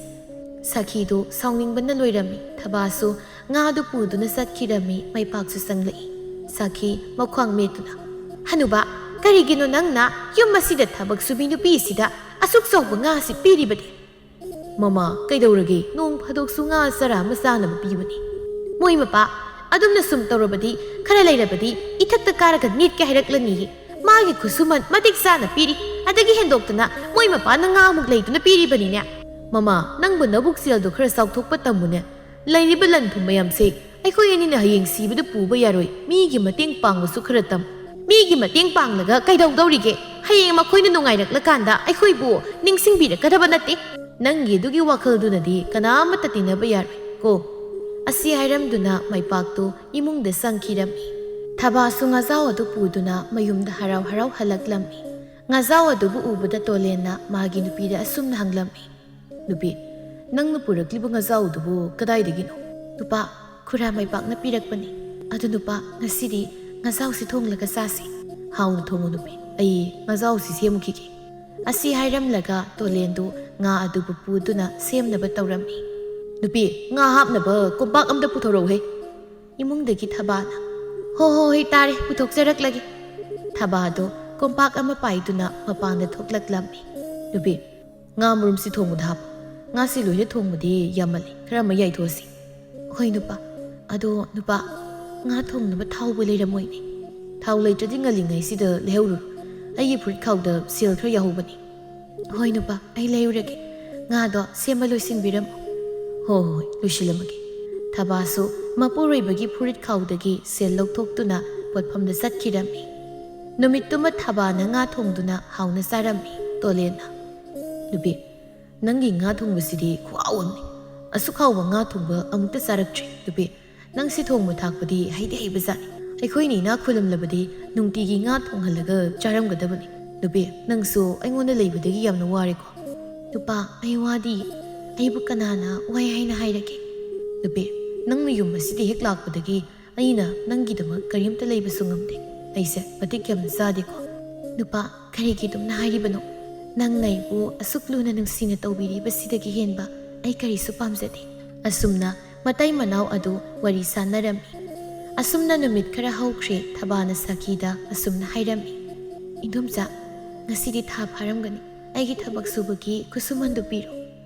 ꯁꯥꯈꯤꯗꯨ ꯁꯥꯎꯅꯤꯡꯕꯅ ꯂꯣꯏꯔꯝꯃꯤ꯫ ꯊꯕꯥꯁꯨ ꯉꯥꯗꯨ ꯄꯨꯗꯨꯅ ꯆꯠꯈꯤꯔꯝꯃꯤ꯫ ꯃꯩꯄꯥꯛꯁꯨ ꯆꯪꯂꯛꯏ꯫ ꯁꯥꯈꯤ ꯃꯈ꯭ꯋꯥꯡ ꯃꯦꯠꯇꯨꯅ, "ꯍꯅꯨꯕ, ꯀꯔꯤꯒꯤꯅꯣ ꯅꯪꯅ ꯌꯨꯝ ꯑꯁꯤꯗ ꯊꯕꯛ ꯁꯨꯕꯤ ꯅꯨꯄꯤꯁꯤꯗ ꯑꯁꯨꯛ ꯆꯥꯎꯕ ꯉꯥ ꯑꯁꯤ ꯄꯤꯔꯤꯕꯗꯤ?" "ꯃꯃꯥ, ꯀꯩꯗꯧꯔꯒꯦ? ꯅꯣꯡ ꯐꯥꯗꯣꯛꯁꯨ ꯉꯥ ꯆꯔꯥ ꯑꯃ ꯆꯥꯅꯕ ꯄꯤꯕꯅꯤ꯫ ꯃꯣꯏ ꯃꯄꯥ ꯑꯗꯨꯝꯅ ꯁꯨꯝ ꯇꯧꯔꯕꯗꯤ ꯈꯔ ꯂꯩꯔꯕꯗꯤ ꯏꯊꯛꯇ ꯀꯥꯔꯒ ꯅꯤꯠꯀꯦ ꯍꯥꯏꯔꯛꯂꯅꯤꯌꯦ꯫ ꯃꯥꯒꯤ ꯈꯨꯠꯁꯨꯃꯟ ꯃꯇꯤꯛ ꯆꯥꯅ ꯄꯤꯔꯤ꯫ ꯑꯗꯒꯤ ꯍꯦꯟꯗꯣꯛꯇꯅ ꯃꯣꯏ ꯃꯄꯥꯅ ꯉꯥ ꯑꯃꯨꯛ ꯂꯩꯗꯨꯅ ꯄꯤꯔꯤꯕꯅꯤꯅꯦ꯫" "ꯃꯃꯥ, ꯅꯪꯕꯨ ꯅꯕꯨꯛ ꯆꯦꯜꯗꯣ ꯈꯔ ꯆꯥꯎꯊꯣꯛꯄ ꯇꯝꯃꯨꯅꯦ꯫ ꯂꯩꯔꯤꯕ ꯂꯟ ꯊꯨꯝ ꯃꯌꯥꯝꯁꯦ ꯑꯩꯈꯣꯏ ꯑꯅꯤꯅ ꯍꯌꯦꯡ ꯁꯤꯕꯗ ꯄꯨꯕ ꯌꯥꯔꯣꯏ꯫ ꯃꯤꯒꯤ ꯃꯇꯦꯡ ꯄꯥꯡꯕꯁꯨ ꯈꯔ ꯇꯝ꯫ ꯃꯤꯒꯤ ꯃꯇꯦꯡ ꯄꯥꯡꯂꯒ ꯀꯩꯗꯧꯗꯧꯔꯤꯒꯦ? ꯍꯌꯦꯡ ꯃꯈꯣꯏꯅ ꯅꯨꯡꯉꯥꯏꯔꯛꯂꯀꯥꯟꯗ ꯑꯩꯈꯣꯏꯕꯨ ꯅꯤꯡꯁꯤꯡꯕꯤꯔꯛꯀꯗꯕ ꯅꯠꯇꯦ꯫ ꯅꯪꯒꯤ ꯑꯗꯨꯒꯤ ꯋꯥꯈꯜꯗꯨꯅꯗꯤ ꯀꯅꯥ ꯑꯃꯠꯇ ꯇꯤꯟꯅꯕ ꯌꯥꯔꯣꯏ ꯀꯣ꯫" ꯑꯁꯤ ꯍꯥꯏꯔꯝꯗꯨꯅ ꯃꯥꯏꯄꯥꯛꯇꯨ ꯏꯃꯨꯡꯗ ꯆꯪꯈꯤꯔꯝꯃꯤ꯫ ꯊꯕꯥꯁꯨ ꯉꯥꯖꯥꯎ ꯑꯗꯨ ꯄꯨꯗꯨꯅ ꯃꯌꯨꯝꯗ ꯍꯔꯥꯎ ꯍꯔꯥꯎ ꯍꯜꯂꯛꯂꯝꯃꯤ꯫ ꯉꯥꯖꯥꯎ ꯑꯗꯨꯕꯨ ꯎꯕꯗ ꯇꯣꯂꯦꯟꯅ ꯃꯥꯒꯤ ꯅꯨꯄꯤꯗ ꯑꯁꯨꯝꯅ ꯍꯪꯂꯝꯃꯤ, "ꯅꯨꯄꯤ, ꯅꯪꯅ ꯄꯨꯔꯛꯂꯤꯕ ꯉꯥꯖꯥꯎꯗꯨꯕꯨ ꯀꯗꯥꯏꯗꯒꯤꯅꯣ?" "ꯅꯨꯄꯥ, ꯈꯨꯔꯥ ꯃꯥꯏꯄꯥꯛꯅ ꯄꯤꯔꯛꯄꯅꯤ꯫ ꯑꯗꯨ ꯅꯨꯄꯥ, ꯉꯁꯤꯗꯤ ꯉꯥꯖꯥꯎꯁꯤ ꯊꯣꯡꯂꯒ ꯆꯥꯁꯤ꯫" "ꯍꯥꯎꯅ ꯊꯣꯡꯉꯨ ꯅꯨꯄꯤ, ꯑꯩ ꯉꯥꯖꯥꯎꯁꯤ ꯁꯦꯝꯈꯤꯒꯦ꯫" ꯑꯁꯤ ꯍꯥꯏꯔꯝꯂꯒ ꯇꯣꯂꯦꯟꯗꯨ ꯉꯥ ꯑꯗꯨꯕꯨ ꯄꯨꯗꯨꯅ ꯁꯦꯝꯅꯕ ꯇꯧꯔꯝꯃꯤ꯫ "ꯅꯨꯄꯤ, ꯉꯥ ꯍꯥꯞꯅꯕ ꯀꯣꯝꯄꯥꯛ ꯑꯝꯇ ꯄꯨꯊꯣꯔꯛꯎꯍꯦ꯫" ꯏꯃꯨꯡꯗꯒꯤ ꯊꯕꯥꯅ, "ꯍꯣ ꯍꯣ ꯍꯣꯏ, ꯇꯥꯔꯦ, ꯄꯨꯊꯣꯛꯆꯔꯛꯂꯒꯦ꯫" ꯊꯕꯥꯗꯣ ꯀꯣꯝꯄꯥꯛ ꯑꯃ ꯄꯥꯏꯗꯨꯅ ꯃꯄꯥꯟꯗ ꯊꯣꯛꯂꯛꯂꯝꯃꯤ꯫ "ꯅꯨꯄꯤ, ꯉꯥ ꯃꯔꯨꯝꯁꯤ ꯊꯣꯡꯕꯗ ꯍꯥꯞꯄꯨ꯫ ꯉꯥꯁꯤ ꯂꯣꯏꯅ ꯊꯣꯡꯕꯗꯤ ꯌꯥꯝꯃꯜꯂꯤ, ꯈꯔ ꯑꯃ ꯌꯥꯏꯊꯣꯛꯑꯁꯤ꯫" "ꯍꯣꯏ ꯅꯨꯄꯥ꯫ ꯑꯗꯣ ꯅꯨꯄꯥ, ꯉꯥ ꯊꯣꯡꯅꯕ ꯊꯥꯎꯕꯨ ꯂꯩꯔꯝꯃꯣꯏꯅꯦ꯫ ꯊꯥꯎ ꯂꯩꯇ꯭ꯔꯗꯤ ꯉꯜꯂꯤꯉꯩꯁꯤꯗ ꯂꯩꯍꯧꯔꯨꯔꯣ꯫ ꯑꯩꯒꯤ ꯐꯨꯔꯤꯠ ꯈꯥꯎꯗ ꯁꯦꯜ ꯈꯔ ꯌꯥꯎꯍꯧꯕꯅꯤ꯫" "ꯍꯣꯏ ꯅꯨꯄꯥ, ꯑꯩ ꯂꯩꯔꯨꯔꯒꯦ꯫ ꯉꯥꯗꯣ ꯁꯦꯝꯕ ꯂꯣꯏꯁꯤꯟꯕꯤꯔꯝꯃꯣ꯫" "ꯍꯣꯏ ꯍꯣꯏ ꯍꯣꯏ, ꯂꯣꯏꯁꯤꯜꯂꯝꯃꯒꯦ꯫" ꯊꯕꯥꯁꯨ ꯃꯄꯨꯔꯣꯏꯕꯒꯤ ꯐꯨꯔꯤꯠ ꯈꯥꯎꯗꯒꯤ ꯁꯦꯜ ꯂꯧꯊꯣꯛꯇꯨꯅ ꯄꯣꯠꯐꯝꯗ ꯆꯠꯈꯤꯔꯝꯃꯤ꯫ ꯅꯨꯃꯤꯠꯇꯨꯃ ꯊꯕꯥꯅ ꯉꯥ ꯊꯣꯡꯗꯨꯅ ꯍꯥꯎꯅ ꯆꯥꯔꯝꯃꯤ꯫ ꯇꯣꯂꯦꯟꯅ, "ꯅꯨꯄꯤ, ꯅꯪꯒꯤ ꯉꯥ ꯊꯣꯡꯕꯁꯤꯗꯤ ꯈꯨꯍꯥꯎ ꯑꯃꯅꯤ꯫ ꯑꯁꯨꯛ ꯍꯥꯎꯕ ꯉꯥ ꯊꯣꯡꯕ ꯑꯃꯨꯛꯇ ꯆꯥꯔꯛꯇ꯭ꯔꯤ꯫ ꯅꯨꯄꯤ, ꯅꯪꯁꯤ ꯊꯣꯡꯕ ꯊꯥꯛꯄꯗꯤ ꯍꯩꯗꯤ ꯍꯩꯕꯖꯥꯠꯅꯤ꯫ ꯑꯩꯈꯣꯏꯅ ꯏꯅꯥꯛ ꯈꯨꯜꯂꯝꯂꯕꯗꯤ ꯅꯨꯡꯇꯤꯒꯤ ꯉꯥ ꯊꯣꯡꯍꯜꯂꯒ ꯆꯥꯔꯝꯒꯗꯕꯅꯤ꯫ ꯅꯨꯄꯤ, ꯅꯪꯁꯨ ꯑꯩꯉꯣꯟꯗ ꯂꯩꯕꯗꯒꯤ ꯌꯥꯝꯅ ꯋꯥꯔꯦꯀꯣ꯫" "ꯅꯨꯄꯥ, ꯑꯩ ꯋꯥꯗꯤ꯫ ꯑꯩꯕꯨ ꯀꯅꯥꯅ ꯋꯥꯏ ꯍꯥꯏꯅ ꯍꯥꯏꯔꯒꯦ?" "ꯅꯨꯄꯤ, ꯅꯪꯅ ꯌꯨꯝ ꯑꯁꯤꯗ ꯍꯦꯛ ꯂꯥꯛꯄꯗꯒꯤ ꯑꯩꯅ ꯅꯪꯒꯤꯗꯃꯛ ꯀꯔꯤꯝꯇ ꯂꯩꯕꯁꯨ ꯉꯝꯗꯦ꯫ ꯑꯩꯁꯦ ꯃꯇꯤꯛ ꯌꯥꯝꯅ ꯆꯥꯗꯦꯀꯣ꯫" "ꯅꯨꯄꯥ, ꯀꯔꯤꯒꯤ ꯑꯗꯨꯝꯅ ꯍꯥꯏꯔꯤꯕꯅꯣ? ꯅꯪꯅ ꯑꯩꯕꯨ ꯑꯁꯨꯛ ꯂꯨꯅ ꯅꯨꯡꯁꯤꯅ ꯇꯧꯕꯤꯔꯤꯕꯁꯤꯗꯒꯤ ꯍꯦꯟꯕ ꯑꯩ ꯀꯔꯤꯁꯨ ꯄꯥꯝꯖꯗꯦ꯫" ꯑꯁꯨꯝꯅ ꯃꯇꯩ ꯃꯅꯥꯎ ꯑꯗꯨ ꯋꯥꯔꯤ ꯁꯥꯟꯅꯔꯝꯃꯤ꯫ ꯑꯁꯨꯝꯅ ꯅꯨꯃꯤꯠ ꯈꯔ ꯍꯧꯈ꯭ꯔꯦ꯫ ꯊꯕꯥꯅ ꯁꯥꯈꯤꯗ ꯑꯁꯨꯝꯅ ꯍꯥꯏꯔꯝꯃꯤ, "ꯏꯟꯗꯣꯝꯆꯥ, ꯉꯁꯤꯗꯤ ꯊꯥ ꯐꯥꯔꯝꯒꯅꯤ꯫ ꯑꯩꯒꯤ ꯊꯕꯛ ꯁꯨꯕꯒꯤ ꯈꯨꯠꯁꯨꯃꯟꯗꯨ ꯄꯤꯔꯣ꯫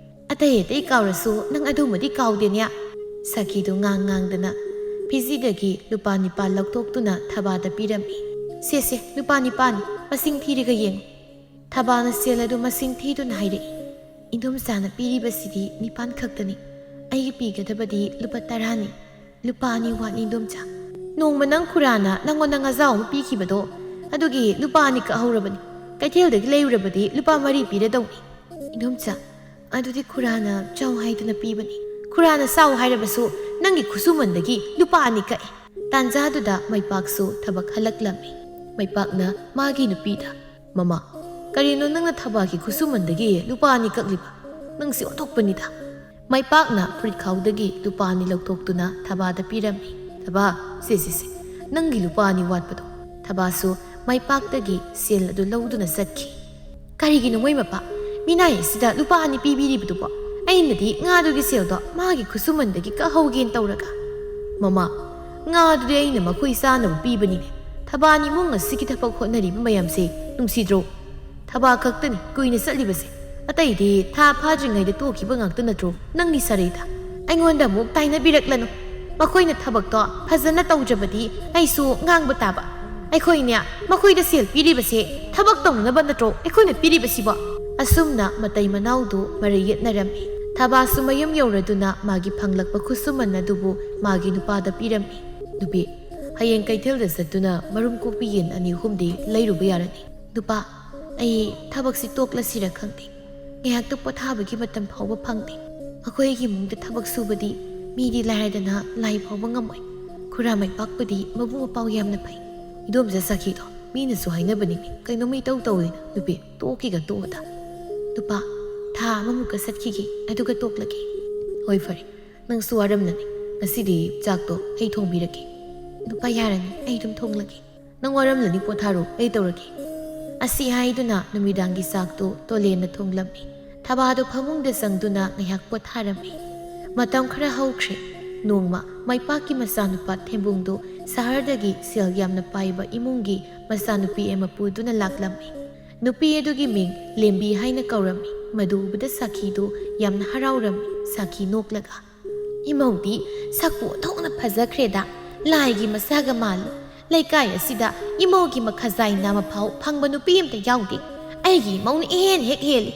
ꯑꯇꯩ ꯑꯇꯩ ꯀꯥꯎꯔꯁꯨ ꯅꯪ ꯑꯗꯨꯃꯗꯤ ꯀꯥꯎꯗꯦꯅꯦ"꯫ ꯁꯥꯈꯤꯗꯨ ꯉꯥꯡ ꯉꯥꯡꯗꯅ ꯐꯤꯖꯤꯗꯒꯤ ꯂꯨꯄꯥ ꯅꯤꯄꯥꯜ ꯂꯧꯊꯣꯛꯇꯨꯅ ꯊꯕꯥꯗ ꯄꯤꯔꯝꯃꯤ꯫ "ꯁꯦ ꯁꯦ, ꯂꯨꯄꯥ ꯅꯤꯄꯥꯜꯅꯤ, ꯃꯁꯤꯡ ꯊꯤꯔꯒ ꯌꯦꯡꯉꯨ"꯫ ꯊꯕꯥꯅ ꯁꯦꯜ ꯑꯗꯨ ꯃꯁꯤꯡ ꯊꯤꯗꯨꯅ ꯍꯥꯏꯔꯛꯏ, "ꯏꯟꯗꯣꯝꯆꯥꯅ ꯄꯤꯔꯤꯕꯁꯤꯗꯤ ꯅꯤꯄꯥꯜ ꯈꯛꯇꯅꯤ꯫ ꯑꯩꯒꯤ ꯄꯤꯒꯗꯕꯗꯤ ꯂꯨꯄꯥ ꯇꯔꯥꯅꯤ꯫ ꯂꯨꯄꯥ ꯑꯅꯤ ꯋꯥꯠꯂꯤ ꯏꯟꯗꯣꯝꯆꯥ꯫ ꯅꯣꯡꯃ ꯅꯪ ꯈꯨꯔꯥꯅ ꯅꯪꯉꯣꯟꯗ ꯉꯥꯖꯥꯎ ꯑꯃ ꯄꯤꯈꯤꯕꯗꯣ, ꯑꯗꯨꯒꯤ ꯂꯨꯄꯥ ꯑꯅꯤ ꯀꯛꯍꯧꯔꯕꯅꯤ꯫ ꯀꯩꯊꯦꯜꯗꯒꯤ ꯂꯩꯔꯨꯔꯕꯗꯤ ꯂꯨꯄꯥ ꯃꯔꯤ ꯄꯤꯔꯗꯧꯅꯤ"꯫ "ꯏꯟꯗꯣꯝꯆꯥ, ꯑꯗꯨꯗꯤ ꯈꯨꯔꯥꯅ ꯆꯥꯎ ꯍꯥꯏꯗꯅ ꯄꯤꯕꯅꯤ"꯫ "ꯈꯨꯔꯥꯅ ꯆꯥꯎ ꯍꯥꯏꯔꯕꯁꯨ ꯅꯪꯒꯤ ꯈꯨꯠꯁꯨꯃꯟꯗꯒꯤ ꯂꯨꯄꯥ ꯑꯅꯤ ꯀꯛꯑꯦ"꯫ ꯇꯥꯟꯖꯥꯗꯨꯗ ꯃꯩꯄꯥꯛꯁꯨ ꯊꯕꯛ ꯍꯜꯂꯛꯂꯝꯃꯤ꯫ ꯃꯩꯄꯥꯛꯅ ꯃꯥꯒꯤ ꯅꯨꯄꯤꯗ, "ꯃꯃꯥ, ꯀꯔꯤꯅꯣ ꯅꯪꯅ ꯊꯕꯥꯒꯤ ꯈꯨꯠꯁꯨꯃꯟꯗꯒꯤ ꯂꯨꯄꯥ ꯑꯅꯤ ꯀꯛꯂꯤꯕ? ꯅꯪꯁꯤ ꯑꯣꯟꯊꯣꯛꯄꯅꯤꯗ"꯫ ꯃꯩꯄꯥꯛꯅ ꯐꯨꯔꯤꯠꯈꯥꯎꯗꯒꯤ ꯂꯨꯄꯥ ꯑꯅꯤ ꯂꯧꯊꯣꯛꯇꯨꯅ ꯊꯕꯥꯗ ꯄꯤꯔꯝꯃꯤ꯫ "ꯊꯕꯥ, ꯁꯦ, ꯁꯦ, ꯁꯦ, ꯅꯪꯒꯤ ꯂꯨꯄꯥ ꯑꯅꯤ ꯋꯥꯠꯄꯗꯣ"꯫ ꯊꯕꯥꯁꯨ ꯃꯩꯄꯥꯛꯇꯒꯤ ꯁꯦꯜ ꯑꯗꯨ ꯂꯧꯗꯨꯅ ꯆꯠꯈꯤ꯫ "ꯀꯔꯤꯒꯤꯅꯣ ꯃꯣꯏ ꯃꯄꯥ? ꯃꯤꯅꯥꯏ ꯑꯁꯤꯗ ꯂꯨꯄꯥ ꯑꯅꯤ ꯄꯤꯕꯤꯔꯤꯕꯗꯨꯕꯣ? ꯑꯩꯅꯗꯤ ꯉꯥꯗꯨꯒꯤ ꯁꯦꯜꯗꯣ ꯃꯥꯒꯤ ꯈꯨꯠꯁꯨꯃꯟꯗꯒꯤ ꯀꯛꯍꯧꯒꯦꯅ ꯇꯧꯔꯒ"꯫ "ꯃꯃꯥ, ꯉꯥꯗꯨꯗꯤ ꯑꯩꯅ ꯃꯈꯣꯏ ꯆꯥꯅꯕ ꯄꯤꯕꯅꯤꯅꯦ꯫ ꯊꯕꯥ ꯏꯃꯨꯡ ꯑꯁꯤꯒꯤ ꯊꯕꯛ ꯍꯣꯠꯅꯔꯤꯕ ꯃꯌꯥꯝꯁꯦ ꯅꯨꯡꯁꯤꯗ꯭ꯔꯣ? ꯊꯕꯥ ꯈꯛꯇꯅꯤ ꯀꯨꯏꯅ ꯆꯠꯂꯤꯕꯁꯦ꯫ ꯑꯇꯩꯗꯤ ꯊꯥ ꯐꯥꯗ꯭ꯔꯤꯉꯩꯗ ꯇꯣꯛꯈꯤꯕ ꯉꯥꯛꯇ ꯅꯠꯇ꯭ꯔꯣ? ꯅꯪꯒꯤ ꯁꯔꯩꯗ ꯑꯩꯉꯣꯟꯗ ꯑꯃꯨꯛ ꯇꯥꯏꯅꯕꯤꯔꯛꯂꯅꯨ꯫ ꯃꯈꯣꯏꯅ ꯊꯕꯛꯇꯣ ꯐꯖꯅ ꯇꯧꯗ꯭ꯔꯕꯗꯤ ꯑꯩꯁꯨ ꯉꯥꯡꯕ ꯇꯥꯕ꯫ ꯑꯩꯈꯣꯏꯅꯦ, ꯃꯈꯣꯏꯗ ꯁꯦꯜ ꯄꯤꯔꯤꯕꯁꯦ ꯊꯕꯛ ꯇꯧꯅꯅꯕ ꯅꯠꯇ꯭ꯔꯣ ꯑꯩꯈꯣꯏꯅ ꯄꯤꯔꯤꯕꯁꯤꯕꯣ?" ꯑꯁꯨꯝꯅ ꯃꯇꯩ ꯃꯅꯥꯎꯗꯨ ꯃꯔꯩ ꯌꯦꯠꯅꯔꯝꯃꯤ꯫ ꯊꯕꯥꯁꯨ ꯃꯌꯨꯝ ꯌꯧꯔꯗꯨꯅ ꯃꯥꯒꯤ ꯐꯪꯂꯛꯄ ꯈꯨꯠꯁꯨꯃꯟ ꯑꯗꯨꯕꯨ ꯃꯥꯒꯤ ꯅꯨꯄꯥꯗ ꯄꯤꯔꯝꯃꯤ꯫ "ꯅꯨꯄꯤ, ꯍꯌꯦꯡ ꯀꯩꯊꯦꯜꯗ ꯆꯠꯇꯨꯅ ꯃꯔꯨꯝ ꯀꯣꯛꯄꯤ ꯌꯦꯟ ꯑꯅꯤ ꯑꯍꯨꯝꯗꯤ ꯂꯩꯔꯨꯕ ꯌꯥꯔꯅꯤ"꯫ "ꯅꯨꯄꯥ, ꯑꯩ ꯊꯕꯛꯁꯤ ꯇꯣꯛꯂꯁꯤꯔ ꯈꯪꯗꯦ꯫ ꯉꯥꯏꯍꯥꯛꯇ ꯄꯣꯊꯥꯕꯒꯤ ꯃꯇꯝ ꯐꯥꯎꯕ ꯐꯪꯗꯦ꯫ ꯑꯩꯈꯣꯏꯒꯤ ꯏꯃꯨꯡꯗ ꯊꯕꯛ ꯁꯨꯕꯗꯤ ꯃꯤꯗꯤ ꯂꯥꯏꯔꯗꯅ ꯂꯥꯏ ꯐꯥꯎꯕ ꯉꯝꯃꯣꯏ꯫ ꯈꯨꯔꯥ ꯃꯩꯄꯥꯛꯄꯨꯗꯤ ꯃꯕꯨꯛ ꯃꯄꯥꯎ ꯌꯥꯝꯅ ꯐꯩ"꯫ "ꯏꯗꯣꯝꯆꯥ ꯁꯥꯈꯤꯗꯣ, ꯃꯤꯅꯁꯨ ꯍꯥꯏꯅꯕꯅꯤꯅꯦ, ꯀꯩꯅꯣꯝ ꯏꯇꯧ ꯇꯧꯏꯅ꯫ ꯅꯨꯄꯤ, ꯇꯣꯛꯈꯤꯒ ꯇꯣꯛꯑꯣꯗ꯫ ꯅꯨꯄꯥ, ꯊꯥ ꯑꯃꯃꯨꯛꯀ ꯆꯠꯈꯤꯒꯦ, ꯑꯗꯨꯒ ꯇꯣꯛꯂꯒꯦ"꯫ "ꯍꯣꯏ, ꯐꯔꯦ, ꯅꯪꯁꯨ ꯋꯥꯔꯝꯂꯅꯤ꯫ ꯉꯁꯤꯗꯤ ꯆꯥꯛꯇꯣ ꯑꯩ ꯊꯣꯡꯕꯤꯔꯒꯦ"꯫ "ꯅꯨꯄꯥ, ꯌꯥꯔꯅꯤ, ꯑꯩ ꯑꯗꯨꯝ ꯊꯣꯡꯂꯒꯦ"꯫ "ꯅꯪ ꯋꯥꯔꯝꯂꯅꯤ, ꯄꯣꯊꯥꯔꯣ, ꯑꯩ ꯇꯧꯔꯒꯦ"꯫ ꯑꯁꯤ ꯍꯥꯏꯗꯨꯅ ꯅꯨꯃꯤꯗꯥꯡꯒꯤ ꯆꯥꯛꯇꯨ ꯇꯣꯂꯦꯟꯅ ꯊꯣꯡꯂꯝꯃꯤ꯫ ꯊꯕꯥꯗꯨ ꯐꯃꯨꯡꯗ ꯆꯪꯗꯨꯅ ꯉꯥꯏꯍꯥꯛ ꯄꯣꯊꯥꯔꯝꯃꯤ꯫ ꯃꯇꯝ ꯈꯔ ꯍꯧꯈ꯭ꯔꯦ꯫ ꯅꯣꯡꯃ ꯃꯩꯄꯥꯛꯀꯤ ꯃꯆꯥꯅꯨꯄꯥ ꯊꯦꯝꯕꯨꯡꯗꯨ ꯁꯍꯔꯗꯒꯤ ꯁꯦꯜ ꯌꯥꯝꯅ ꯄꯥꯏꯕ ꯏꯃꯨꯡꯒꯤ ꯃꯆꯥꯅꯨꯄꯤ ꯑꯃ ꯄꯨꯗꯨꯅ ꯂꯥꯛꯂꯝꯃꯤ꯫ ꯅꯨꯄꯤ ꯑꯗꯨꯒꯤ ꯃꯤꯡ ꯂꯦꯝꯕꯤ ꯍꯥꯏꯅ ꯀꯧꯔꯝꯃꯤ꯫ ꯃꯗꯨ ꯎꯕꯗ ꯁꯥꯈꯤꯗꯨ ꯌꯥꯝꯅ ꯍꯔꯥꯎꯔꯝꯃꯤ꯫ ꯁꯥꯈꯤ ꯅꯣꯛꯂꯒ, "ꯏꯃꯧꯗꯤ ꯁꯛꯄꯨ ꯑꯣꯟꯊꯣꯛꯅ ꯐꯖꯈ꯭ꯔꯦꯗ, ꯂꯥꯏꯒꯤ ꯃꯆꯥꯒ ꯃꯥꯜꯂꯤ꯫ ꯂꯩꯀꯥꯏ ꯑꯁꯤꯗ ꯏꯃꯧꯒꯤ ꯃꯈꯖꯥꯏ ꯅꯥꯝꯃ ꯐꯥꯎ ꯐꯪꯕ ꯅꯨꯄꯤ ꯑꯝꯇ ꯌꯥꯎꯗꯦ꯫ ꯑꯩꯒꯤ ꯏꯃꯧꯅ ꯏꯍꯦꯟ ꯍꯦꯛ ꯍꯦꯜꯂꯤ꯫"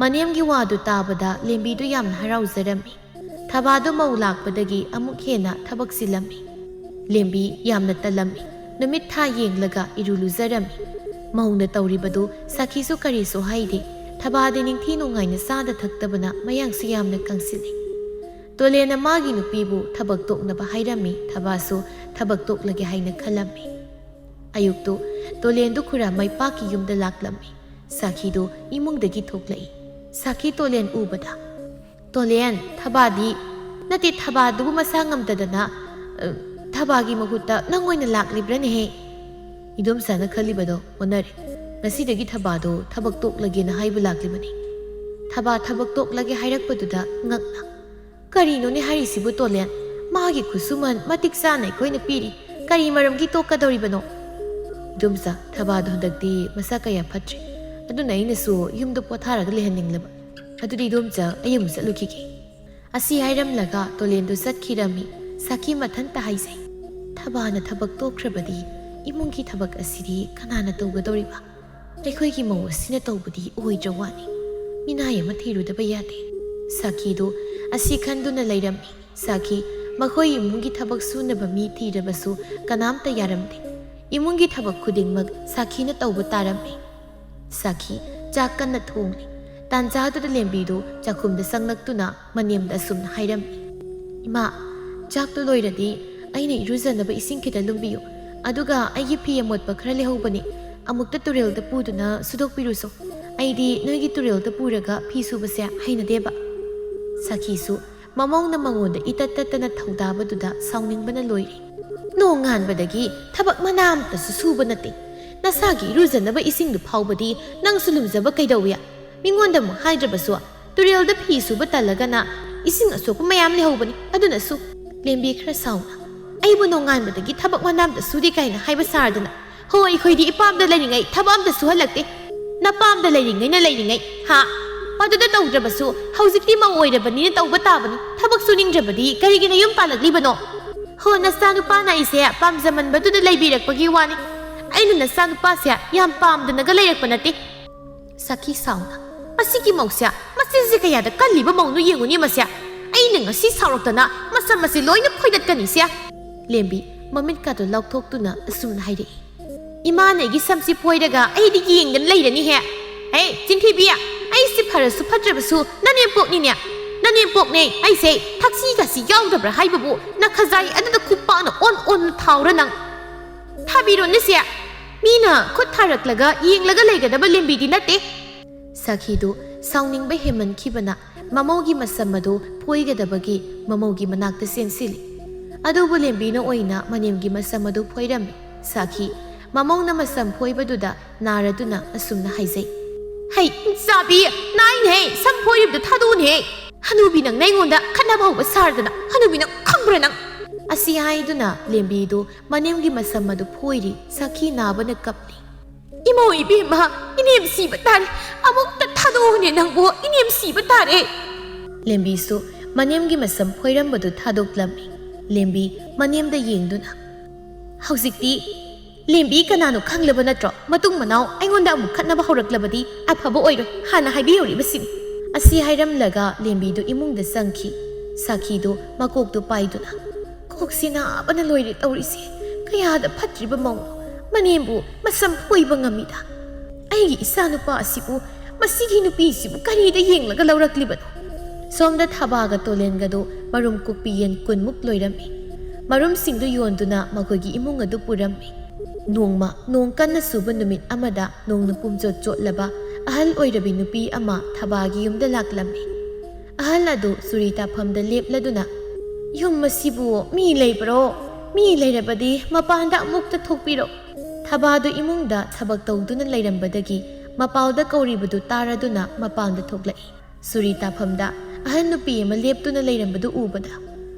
ꯃꯅꯦꯝꯒꯤ ꯋꯥꯗꯨ ꯇꯥꯕꯗ ꯂꯦꯝꯕꯤꯗꯨ ꯌꯥꯝꯅ ꯍꯔꯥꯎꯖꯔꯝꯃꯤ꯫ ꯊꯕꯥꯗꯨ ꯃꯧ ꯂꯥꯛꯄꯗꯒꯤ ꯑꯃꯨꯛ ꯍꯦꯟꯅ ꯊꯕꯛ ꯆꯤꯜꯂꯝꯃꯤ꯫ ꯂꯦꯝꯕꯤ ꯌꯥꯝꯅ ꯇꯜꯂꯝꯃꯤ꯫ ꯅꯨꯃꯤꯠ ꯊꯥ ꯌꯦꯡꯂꯒ ꯏꯔꯨ ꯂꯨꯖꯔꯝꯃꯤ꯫ ꯃꯧꯅ ꯇꯧꯔꯤꯕꯗꯨ ꯁꯥꯈꯤꯁꯨ ꯀꯔꯤꯁꯨ ꯍꯥꯏꯗꯦ꯫ ꯊꯕꯥꯗꯤ ꯅꯤꯡꯊꯤ ꯅꯨꯡꯉꯥꯏꯅ ꯆꯥꯗ ꯊꯛꯇꯕꯅ ꯃꯌꯥꯡꯁꯨ ꯌꯥꯝꯅ ꯀꯪꯁꯤꯜꯂꯤ꯫ ꯇꯣꯂꯦꯟꯅ ꯃꯥꯒꯤ ꯅꯨꯄꯤꯕꯨ ꯊꯕꯛ ꯇꯣꯛꯅꯕ ꯍꯥꯏꯔꯝꯃꯤ꯫ ꯊꯕꯥꯁꯨ ꯊꯕꯛ ꯇꯣꯛꯂꯒꯦ ꯍꯥꯏꯅ ꯈꯜꯂꯝꯃꯤ꯫ ꯑꯌꯨꯛꯇꯨ ꯇꯣꯂꯦꯟꯗꯨ ꯈꯨꯔꯥ ꯃꯩꯄꯥꯛꯀꯤ ꯌꯨꯝꯗ ꯂꯥꯛꯂꯝꯃꯤ꯫ ꯁꯥꯈꯤꯗꯨ ꯏꯃꯨꯡꯗꯒꯤ ꯊꯣꯛꯂꯛꯏ꯫ ꯁꯥꯈꯤ ꯇꯣꯂꯦꯟ ꯎꯕꯗ, "ꯇꯣꯂꯦꯟ, ꯊꯕꯥꯗꯤ?" "ꯅꯠꯇꯦ, ꯊꯕꯥꯗꯨꯕꯨ ꯃꯁꯥ ꯉꯝꯗꯗꯅ, ꯑ, ꯊꯕꯥꯒꯤ ꯃꯍꯨꯠꯇ ꯅꯪ ꯑꯣꯏꯅ ꯂꯥꯛꯂꯤꯕ꯭ꯔꯥꯅꯦꯍꯦ?" ꯏꯗꯣꯝꯆꯥꯅ ꯈꯜꯂꯤꯕꯗꯣ ꯑꯣꯟꯅꯔꯦ꯫ ꯉꯁꯤꯗꯒꯤ ꯊꯕꯥꯗꯣ ꯊꯕꯛ ꯇꯣꯛꯂꯒꯦꯅ ꯍꯥꯏꯕ ꯂꯥꯛꯂꯤꯕꯅꯤ꯫ ꯊꯕꯥ ꯊꯕꯛ ꯇꯣꯛꯂꯒꯦ ꯍꯥꯏꯔꯛꯄꯗꯨꯗ ꯉꯛꯅ, "ꯀꯔꯤꯅꯣꯅꯦ ꯍꯥꯏꯔꯤꯁꯤꯕꯨ ꯇꯣꯂꯦꯟ? ꯃꯥꯒꯤ ꯈꯨꯠꯁꯨꯃꯟ ꯃꯇꯤꯛ ꯆꯥꯅ ꯑꯩꯈꯣꯏꯅ ꯄꯤꯔꯤ꯫ ꯀꯔꯤ ꯃꯔꯝꯒꯤ ꯇꯣꯛꯀꯗꯧꯔꯤꯕꯅꯣ?" "ꯏꯗꯣꯝꯆꯥ, ꯊꯕꯥꯗꯣ ꯍꯟꯗꯛꯇꯤ ꯃꯁꯥ ꯀꯌꯥ ꯐꯠꯇ꯭ꯔꯦ꯫ ꯑꯗꯨꯅ ꯑꯩꯅꯁꯨ ꯌꯨꯝꯗ ꯄꯣꯊꯥꯔꯒ ꯂꯩꯍꯟꯅꯤꯡꯂꯕ꯫ ꯑꯗꯨꯗꯤ ꯏꯗꯣꯝꯆꯥ, ꯑꯩ ꯑꯃꯨꯛ ꯆꯠꯂꯨꯈꯤꯒꯦ꯫" ꯑꯁꯤ ꯍꯥꯏꯔꯝꯂꯒ ꯇꯣꯂꯦꯟꯗꯨ ꯆꯠꯈꯤꯔꯝꯃꯤ꯫ ꯁꯥꯈꯤ ꯃꯊꯟꯇ ꯍꯥꯏꯖꯩ, "ꯊꯕꯥꯅ ꯊꯕꯛ ꯇꯣꯛꯈ꯭ꯔꯕꯗꯤ ꯏꯃꯨꯡꯒꯤ ꯊꯕꯛ ꯑꯁꯤꯗꯤ ꯀꯅꯥꯅ ꯇꯧꯒꯗꯧꯔꯤꯕ? ꯑꯩꯈꯣꯏꯒꯤ ꯃꯧ ꯑꯁꯤꯅ ꯇꯧꯕꯗꯤ ꯑꯣꯏꯗ꯭ꯔ ꯋꯥꯅꯤ꯫ ꯃꯤꯅꯥꯏ ꯑꯃ ꯊꯤꯔꯨꯗꯕ ꯌꯥꯗꯦ꯫" ꯁꯥꯈꯤꯗꯨ ꯑꯁꯤ ꯈꯟꯗꯨꯅ ꯂꯩꯔꯝꯃꯤ꯫ ꯁꯥꯈꯤ, ꯃꯈꯣꯏ ꯏꯃꯨꯡꯒꯤ ꯊꯕꯛ ꯁꯨꯅꯕ ꯃꯤ ꯊꯤꯔꯕꯁꯨ ꯀꯅꯥꯝꯇ ꯌꯥꯔꯝꯗꯦ꯫ ꯏꯃꯨꯡꯒꯤ ꯊꯕꯛ ꯈꯨꯗꯤꯡꯃꯛ ꯁꯥꯈꯤꯅ ꯇꯧꯕ ꯇꯥꯔꯝꯃꯤ꯫ ꯁꯥꯈꯤ ꯆꯥꯛ ꯀꯟꯅ ꯊꯣꯡꯂꯤ꯫ ꯇꯥꯟꯖꯥꯗꯨꯗ ꯂꯦꯝꯕꯤꯗꯨ ꯆꯥꯛꯈꯨꯝꯗ ꯆꯪꯂꯛꯇꯨꯅ ꯃꯅꯦꯝꯗ ꯑꯁꯨꯝꯅ ꯍꯥꯏꯔꯝꯃꯤ, "ꯏꯃꯥ, ꯆꯥꯛꯇꯨ ꯂꯣꯏꯔꯗꯤ ꯑꯩꯅ ꯏꯔꯨꯖꯅꯕ ꯏꯁꯤꯡ ꯈꯤꯇ ꯂꯨꯝꯕꯤꯌꯨ꯫ ꯑꯗꯨꯒ ꯑꯩꯒꯤ ꯐꯤ ꯑꯃꯣꯠꯄ ꯈꯔ ꯂꯩꯍꯧꯕꯅꯤ, ꯑꯃꯨꯛꯇ ꯇꯨꯔꯦꯜꯗ ꯄꯨꯗꯨꯅ ꯁꯨꯗꯣꯛꯄꯤꯔꯨꯁꯣ꯫ ꯑꯩꯗꯤ ꯅꯣꯏꯒꯤ ꯇꯨꯔꯦꯜꯗ ꯄꯨꯔꯒ ꯐꯤ ꯁꯨꯕꯁꯦ ꯍꯩꯅꯗꯦꯕ꯫" ꯁꯥꯈꯤꯁꯨ ꯃꯃꯧꯅ ꯃꯉꯣꯟꯗ ꯏꯇꯠ ꯇꯠꯇꯅ ꯊꯧꯗꯥꯕꯗꯨꯗ ꯁꯥꯎꯅꯤꯡꯕꯅ ꯂꯣꯏꯔꯦ꯫ "ꯅꯣꯡꯉꯥꯟꯕꯗꯒꯤ ꯊꯕꯛ ꯃꯅꯥ ꯑꯝꯇꯁꯨ ꯁꯨꯕ ꯅꯠꯇꯦ꯫ ꯅꯁꯥꯒꯤ ꯏꯔꯨꯖꯅꯕ ꯏꯁꯤꯡꯗꯨ ꯐꯥꯎꯕꯗꯤ ꯅꯪꯁꯨ ꯂꯨꯝꯖꯕ ꯀꯩꯗꯧꯏ? ꯃꯤꯉꯣꯟꯗ ꯑꯃꯨꯛ ꯍꯥꯏꯗ꯭ꯔꯕꯁꯨ ꯇꯨꯔꯦꯜꯗ ꯐꯤ ꯁꯨꯕ ꯇꯜꯂꯒꯅ ꯏꯁꯤꯡ ꯑꯁꯣꯛꯄ ꯃꯌꯥꯝ ꯂꯩꯍꯧꯕꯅꯤ꯫ ꯑꯗꯨꯅꯁꯨ ꯂꯦꯝꯕꯤ ꯈꯔ ꯁꯥꯎꯅ, "ꯑꯩꯕꯨ ꯅꯣꯡꯉꯥꯟꯕꯗꯒꯤ ꯊꯕꯛ ꯃꯅꯥ ꯑꯝꯇ ꯁꯨꯗꯦ ꯀꯥꯏꯅ ꯍꯥꯏꯕ ꯁꯥꯔꯗꯅ꯫ ꯍꯣ, ꯑꯩꯈꯣꯏꯗꯤ ꯏꯄꯥꯝꯗ ꯂꯩꯔꯤꯉꯩ ꯊꯕꯛ ꯑꯝꯇ ꯁꯨꯍꯜꯂꯛꯇꯦ꯫ ꯅꯄꯥꯝꯗ ꯂꯩꯔꯤꯉꯩꯅ ꯂꯩꯔꯤꯉꯩ, ꯍꯥ? ꯃꯗꯨꯗ ꯇꯧꯗ꯭ꯔꯕꯁꯨ ꯍꯧꯖꯤꯛꯇꯤ ꯃꯧ ꯑꯣꯏꯔꯕꯅꯤꯅ ꯇꯧꯕ ꯇꯥꯕꯅꯤ꯫ ꯊꯕꯛ ꯁꯨꯅꯤꯡꯗ꯭ꯔꯕꯗꯤ ꯀꯔꯤꯒꯤ ꯅꯌꯨꯝ ꯄꯥꯜꯂꯛꯂꯤꯕꯅꯣ?" "ꯍꯣ, ꯅꯆꯥꯅꯨꯄꯥꯅ ꯑꯩꯁꯦ ꯄꯥꯝꯖꯃꯟꯕꯗꯨꯗ ꯂꯩꯕꯤꯔꯛꯄꯒꯤ ꯋꯥꯅꯤ꯫ ꯑꯩꯅ ꯅꯆꯥꯅꯨꯄꯥꯁꯦ ꯌꯥꯝ ꯄꯥꯝꯗꯅꯒ ꯂꯩꯔꯛꯄ ꯅꯠꯇꯦ꯫" ꯁꯥꯈꯤ ꯁꯥꯎꯅ, "ꯃꯁꯤꯒꯤ ꯃꯧꯁꯦ, ꯃꯆꯤꯟꯁꯦ ꯀꯌꯥꯗ ꯀꯜꯂꯤꯕ ꯃꯧꯅꯣ ꯌꯦꯡꯉꯨꯅꯦ ꯃꯁꯦ꯫ ꯑꯩꯅ ꯉꯁꯤ ꯁꯥꯎꯔꯛꯇꯅ ꯃꯁꯝ ꯑꯁꯤ ꯂꯣꯏꯅ ꯐꯣꯏꯗꯠꯀꯅꯤꯁꯦ꯫" ꯂꯦꯝꯕꯤ ꯃꯃꯤꯠꯀꯥꯗꯣ ꯂꯥꯎꯊꯣꯛꯇꯨꯅ ꯑꯁꯨꯝꯅ ꯍꯥꯏꯔꯛꯏ, "ꯏꯃꯥꯅ ꯑꯩꯒꯤ ꯁꯝꯁꯤ ꯐꯣꯏꯔꯒ ꯑꯩꯗꯤ ꯌꯦꯡꯗꯅ ꯂꯩꯔꯅꯤꯍꯦ꯫ ꯍꯦ, ꯆꯤꯟꯊꯤꯕꯤ, ꯑꯩꯁꯤ ꯐꯔꯁꯨ ꯐꯠꯇ꯭ꯔꯕꯁꯨ ꯅꯅꯦꯝꯄꯣꯛꯅꯤꯅꯦ꯫ ꯅꯅꯦꯝꯄꯣꯛꯅꯦ ꯑꯩꯁꯦ꯫ ꯊꯛꯁꯤ ꯈꯥꯁꯤ ꯌꯥꯎꯗꯕ꯭ꯔꯥ ꯍꯥꯏꯕꯕꯨ ꯅꯈꯖꯥꯏ ꯑꯗꯨꯗ ꯈꯨꯄꯥꯛꯅ ꯑꯣꯟ ꯑꯣꯟꯅ ꯊꯥꯎꯔ ꯅꯪ꯫ ꯊꯥꯕꯤꯔꯣꯅꯦꯁꯦ꯫ ꯃꯤꯅ ꯈꯨꯠ ꯊꯥꯔꯛꯂꯒ ꯌꯦꯡꯂꯒ ꯂꯩꯒꯗꯕ ꯂꯦꯝꯕꯤꯗꯤ ꯅꯠꯇꯦ꯫" ꯁꯥꯈꯤꯗꯨ ꯁꯥꯎꯅꯤꯡꯕ ꯍꯦꯟꯃꯟꯈꯤꯕꯅ ꯃꯃꯧꯒꯤ ꯃꯁꯝ ꯑꯗꯨ ꯐꯣꯏꯒꯗꯕꯒꯤ ꯃꯃꯧꯒꯤ ꯃꯅꯥꯛꯇ ꯆꯦꯟꯁꯤꯜꯂꯤ꯫ ꯑꯗꯨꯕꯨ ꯂꯦꯝꯕꯤꯅ ꯑꯣꯏꯅ ꯃꯅꯦꯝꯒꯤ ꯃꯁꯝ ꯑꯗꯨ ꯐꯣꯏꯔꯝꯃꯤ꯫ ꯁꯥꯈꯤ ꯃꯃꯧꯅ ꯃꯁꯝ ꯐꯣꯏꯕꯗꯨꯗ ꯅꯥꯔꯗꯨꯅ ꯑꯁꯨꯝꯅ ꯍꯥꯏꯖꯩ, "ꯍꯩ, ꯆꯥꯕꯤ, ꯅꯥꯏꯅꯦꯍꯦ, ꯁꯝ ꯐꯣꯏꯔꯤꯕꯗꯨ ꯊꯥꯗꯣꯛꯎꯅꯦꯍꯦ꯫ ꯍꯅꯨꯕꯤ ꯅꯪ ꯑꯩꯉꯣꯟꯗ ꯈꯠꯅꯕ ꯍꯧꯕ ꯁꯥꯔꯗꯅ, ꯍꯅꯨꯕꯤ ꯅꯪ ꯈꯪꯕ꯭ꯔꯥ ꯅꯪ?" ꯑꯁꯤ ꯍꯥꯏꯗꯨꯅ ꯂꯦꯝꯕꯤꯗꯨ ꯃꯅꯦꯝꯒꯤ ꯃꯁꯝ ꯑꯗꯨ ꯐꯣꯏꯔꯤ꯫ ꯁꯥꯈꯤ ꯅꯥꯕꯅ ꯀꯞꯂꯤ꯫ "ꯏꯃꯧ ꯏꯕꯦꯝꯃ, ꯏꯅꯦꯝ ꯁꯤꯕ ꯇꯥꯔꯦ꯫ ꯑꯃꯨꯛꯇ ꯊꯥꯗꯣꯛꯎꯅꯦ ꯅꯪꯕꯨ, ꯏꯅꯦꯝ ꯁꯤꯕ ꯇꯥꯔꯦ꯫" ꯂꯦꯝꯕꯤꯁꯨ ꯃꯅꯦꯝꯒꯤ ꯃꯁꯝ ꯐꯣꯏꯔꯝꯕꯗꯨ ꯊꯥꯗꯣꯛꯂꯝꯃꯤ꯫ ꯂꯦꯝꯕꯤ ꯃꯅꯦꯝꯗ ꯌꯦꯡꯗꯨꯅ, "ꯍꯧꯖꯤꯛꯇꯤ ꯂꯦꯝꯕꯤ ꯀꯅꯥꯅꯣ ꯈꯪꯂꯕ ꯅꯠꯇ꯭ꯔꯣ? ꯃꯇꯨꯡ ꯃꯅꯥꯎ ꯑꯩꯉꯣꯟꯗ ꯑꯃꯨꯛ ꯈꯠꯅꯕ ꯍꯧꯔꯛꯂꯕꯗꯤ ꯑꯐꯕ ꯑꯣꯏꯔꯣꯏ, ꯍꯥꯟꯅ ꯍꯥꯏꯕꯤꯍꯧꯔꯤꯕꯁꯤꯅꯤ꯫" ꯑꯁꯤ ꯍꯥꯏꯔꯝꯂꯒ ꯂꯦꯝꯕꯤꯗꯨ ꯏꯃꯨꯡꯗ ꯆꯪꯈꯤ꯫ ꯁꯥꯈꯤꯗꯨ ꯃꯀꯣꯛꯇꯨ ꯄꯥꯏꯗꯨꯅ, "ꯀꯣꯛꯁꯤ ꯅꯥꯕꯅ ꯂꯣꯏꯔꯦ ꯇꯧꯔꯤꯁꯦ꯫ ꯀꯌꯥꯗ ꯐꯠꯇ꯭ꯔꯤꯕ ꯃꯧꯅꯣ, ꯃꯅꯦꯝꯕꯨ ꯃꯁꯝ ꯐꯣꯏꯕ ꯉꯝꯃꯤꯗ꯫ ꯑꯩꯒꯤ ꯏꯆꯥꯅꯨꯄꯥ ꯑꯁꯤꯕꯨ, ꯃꯁꯤꯒꯤ ꯅꯨꯄꯤꯁꯤꯕꯨ ꯀꯔꯤꯗ ꯌꯦꯡꯂꯒ ꯂꯧꯔꯛꯂꯤꯕꯅꯣ?" ꯁꯣꯝꯗ ꯊꯕꯥꯒ ꯇꯣꯂꯦꯟꯒꯗꯨ ꯃꯔꯨꯝ ꯀꯣꯛꯄꯤ ꯌꯦꯟ ꯀꯨꯟꯃꯨꯛ ꯂꯣꯏꯔꯝꯃꯤ꯫ ꯃꯔꯨꯝꯁꯤꯡꯗꯨ ꯌꯣꯟꯗꯨꯅ ꯃꯈꯣꯏꯒꯤ ꯏꯃꯨꯡ ꯑꯗꯨ ꯄꯨꯔꯝꯃꯤ꯫ ꯅꯣꯡꯃ ꯅꯣꯡ ꯀꯟꯅ ꯆꯨꯕ ꯅꯨꯃꯤꯠ ꯑꯃꯗ ꯅꯣꯡꯅ ꯄꯨꯝꯆꯣꯠ ꯆꯣꯠꯂꯕ ꯑꯍꯜ ꯑꯣꯏꯔꯕꯤ ꯅꯨꯄꯤ ꯑꯃ ꯊꯕꯥꯒꯤ ꯌꯨꯝꯗ ꯂꯥꯛꯂꯝꯃꯤ꯫ ꯑꯍꯜ ꯑꯗꯨ ꯆꯨꯔꯤ ꯇꯥꯐꯝꯗ ꯂꯦꯞꯂꯗꯨꯅ, "ꯌꯨꯝ ꯑꯁꯤꯕꯨ ꯃꯤ ꯂꯩꯕ꯭ꯔꯣ? ꯃꯤ ꯂꯩꯔꯕꯗꯤ ꯃꯄꯥꯟꯗ ꯑꯃꯨꯛꯇ ꯊꯣꯛꯄꯤꯔꯣ꯫" ꯊꯕꯥꯗꯨ ꯏꯃꯨꯡꯗ ꯊꯕꯛ ꯇꯧꯗꯨꯅ ꯂꯩꯔꯝꯕꯗꯒꯤ ꯃꯄꯥꯜꯗ ꯀꯧꯔꯤꯕꯗꯨ ꯇꯥꯔꯗꯨꯅ ꯃꯄꯥꯟꯗ ꯊꯣꯛꯂꯛꯏ꯫ ꯆꯨꯔꯤ ꯇꯥꯐꯝꯗ ꯑꯍꯟ ꯅꯨꯄꯤ ꯑꯃ ꯂꯦꯞꯇꯨꯅ ꯂꯩꯔꯝꯕꯗꯨ ꯎꯕꯗ,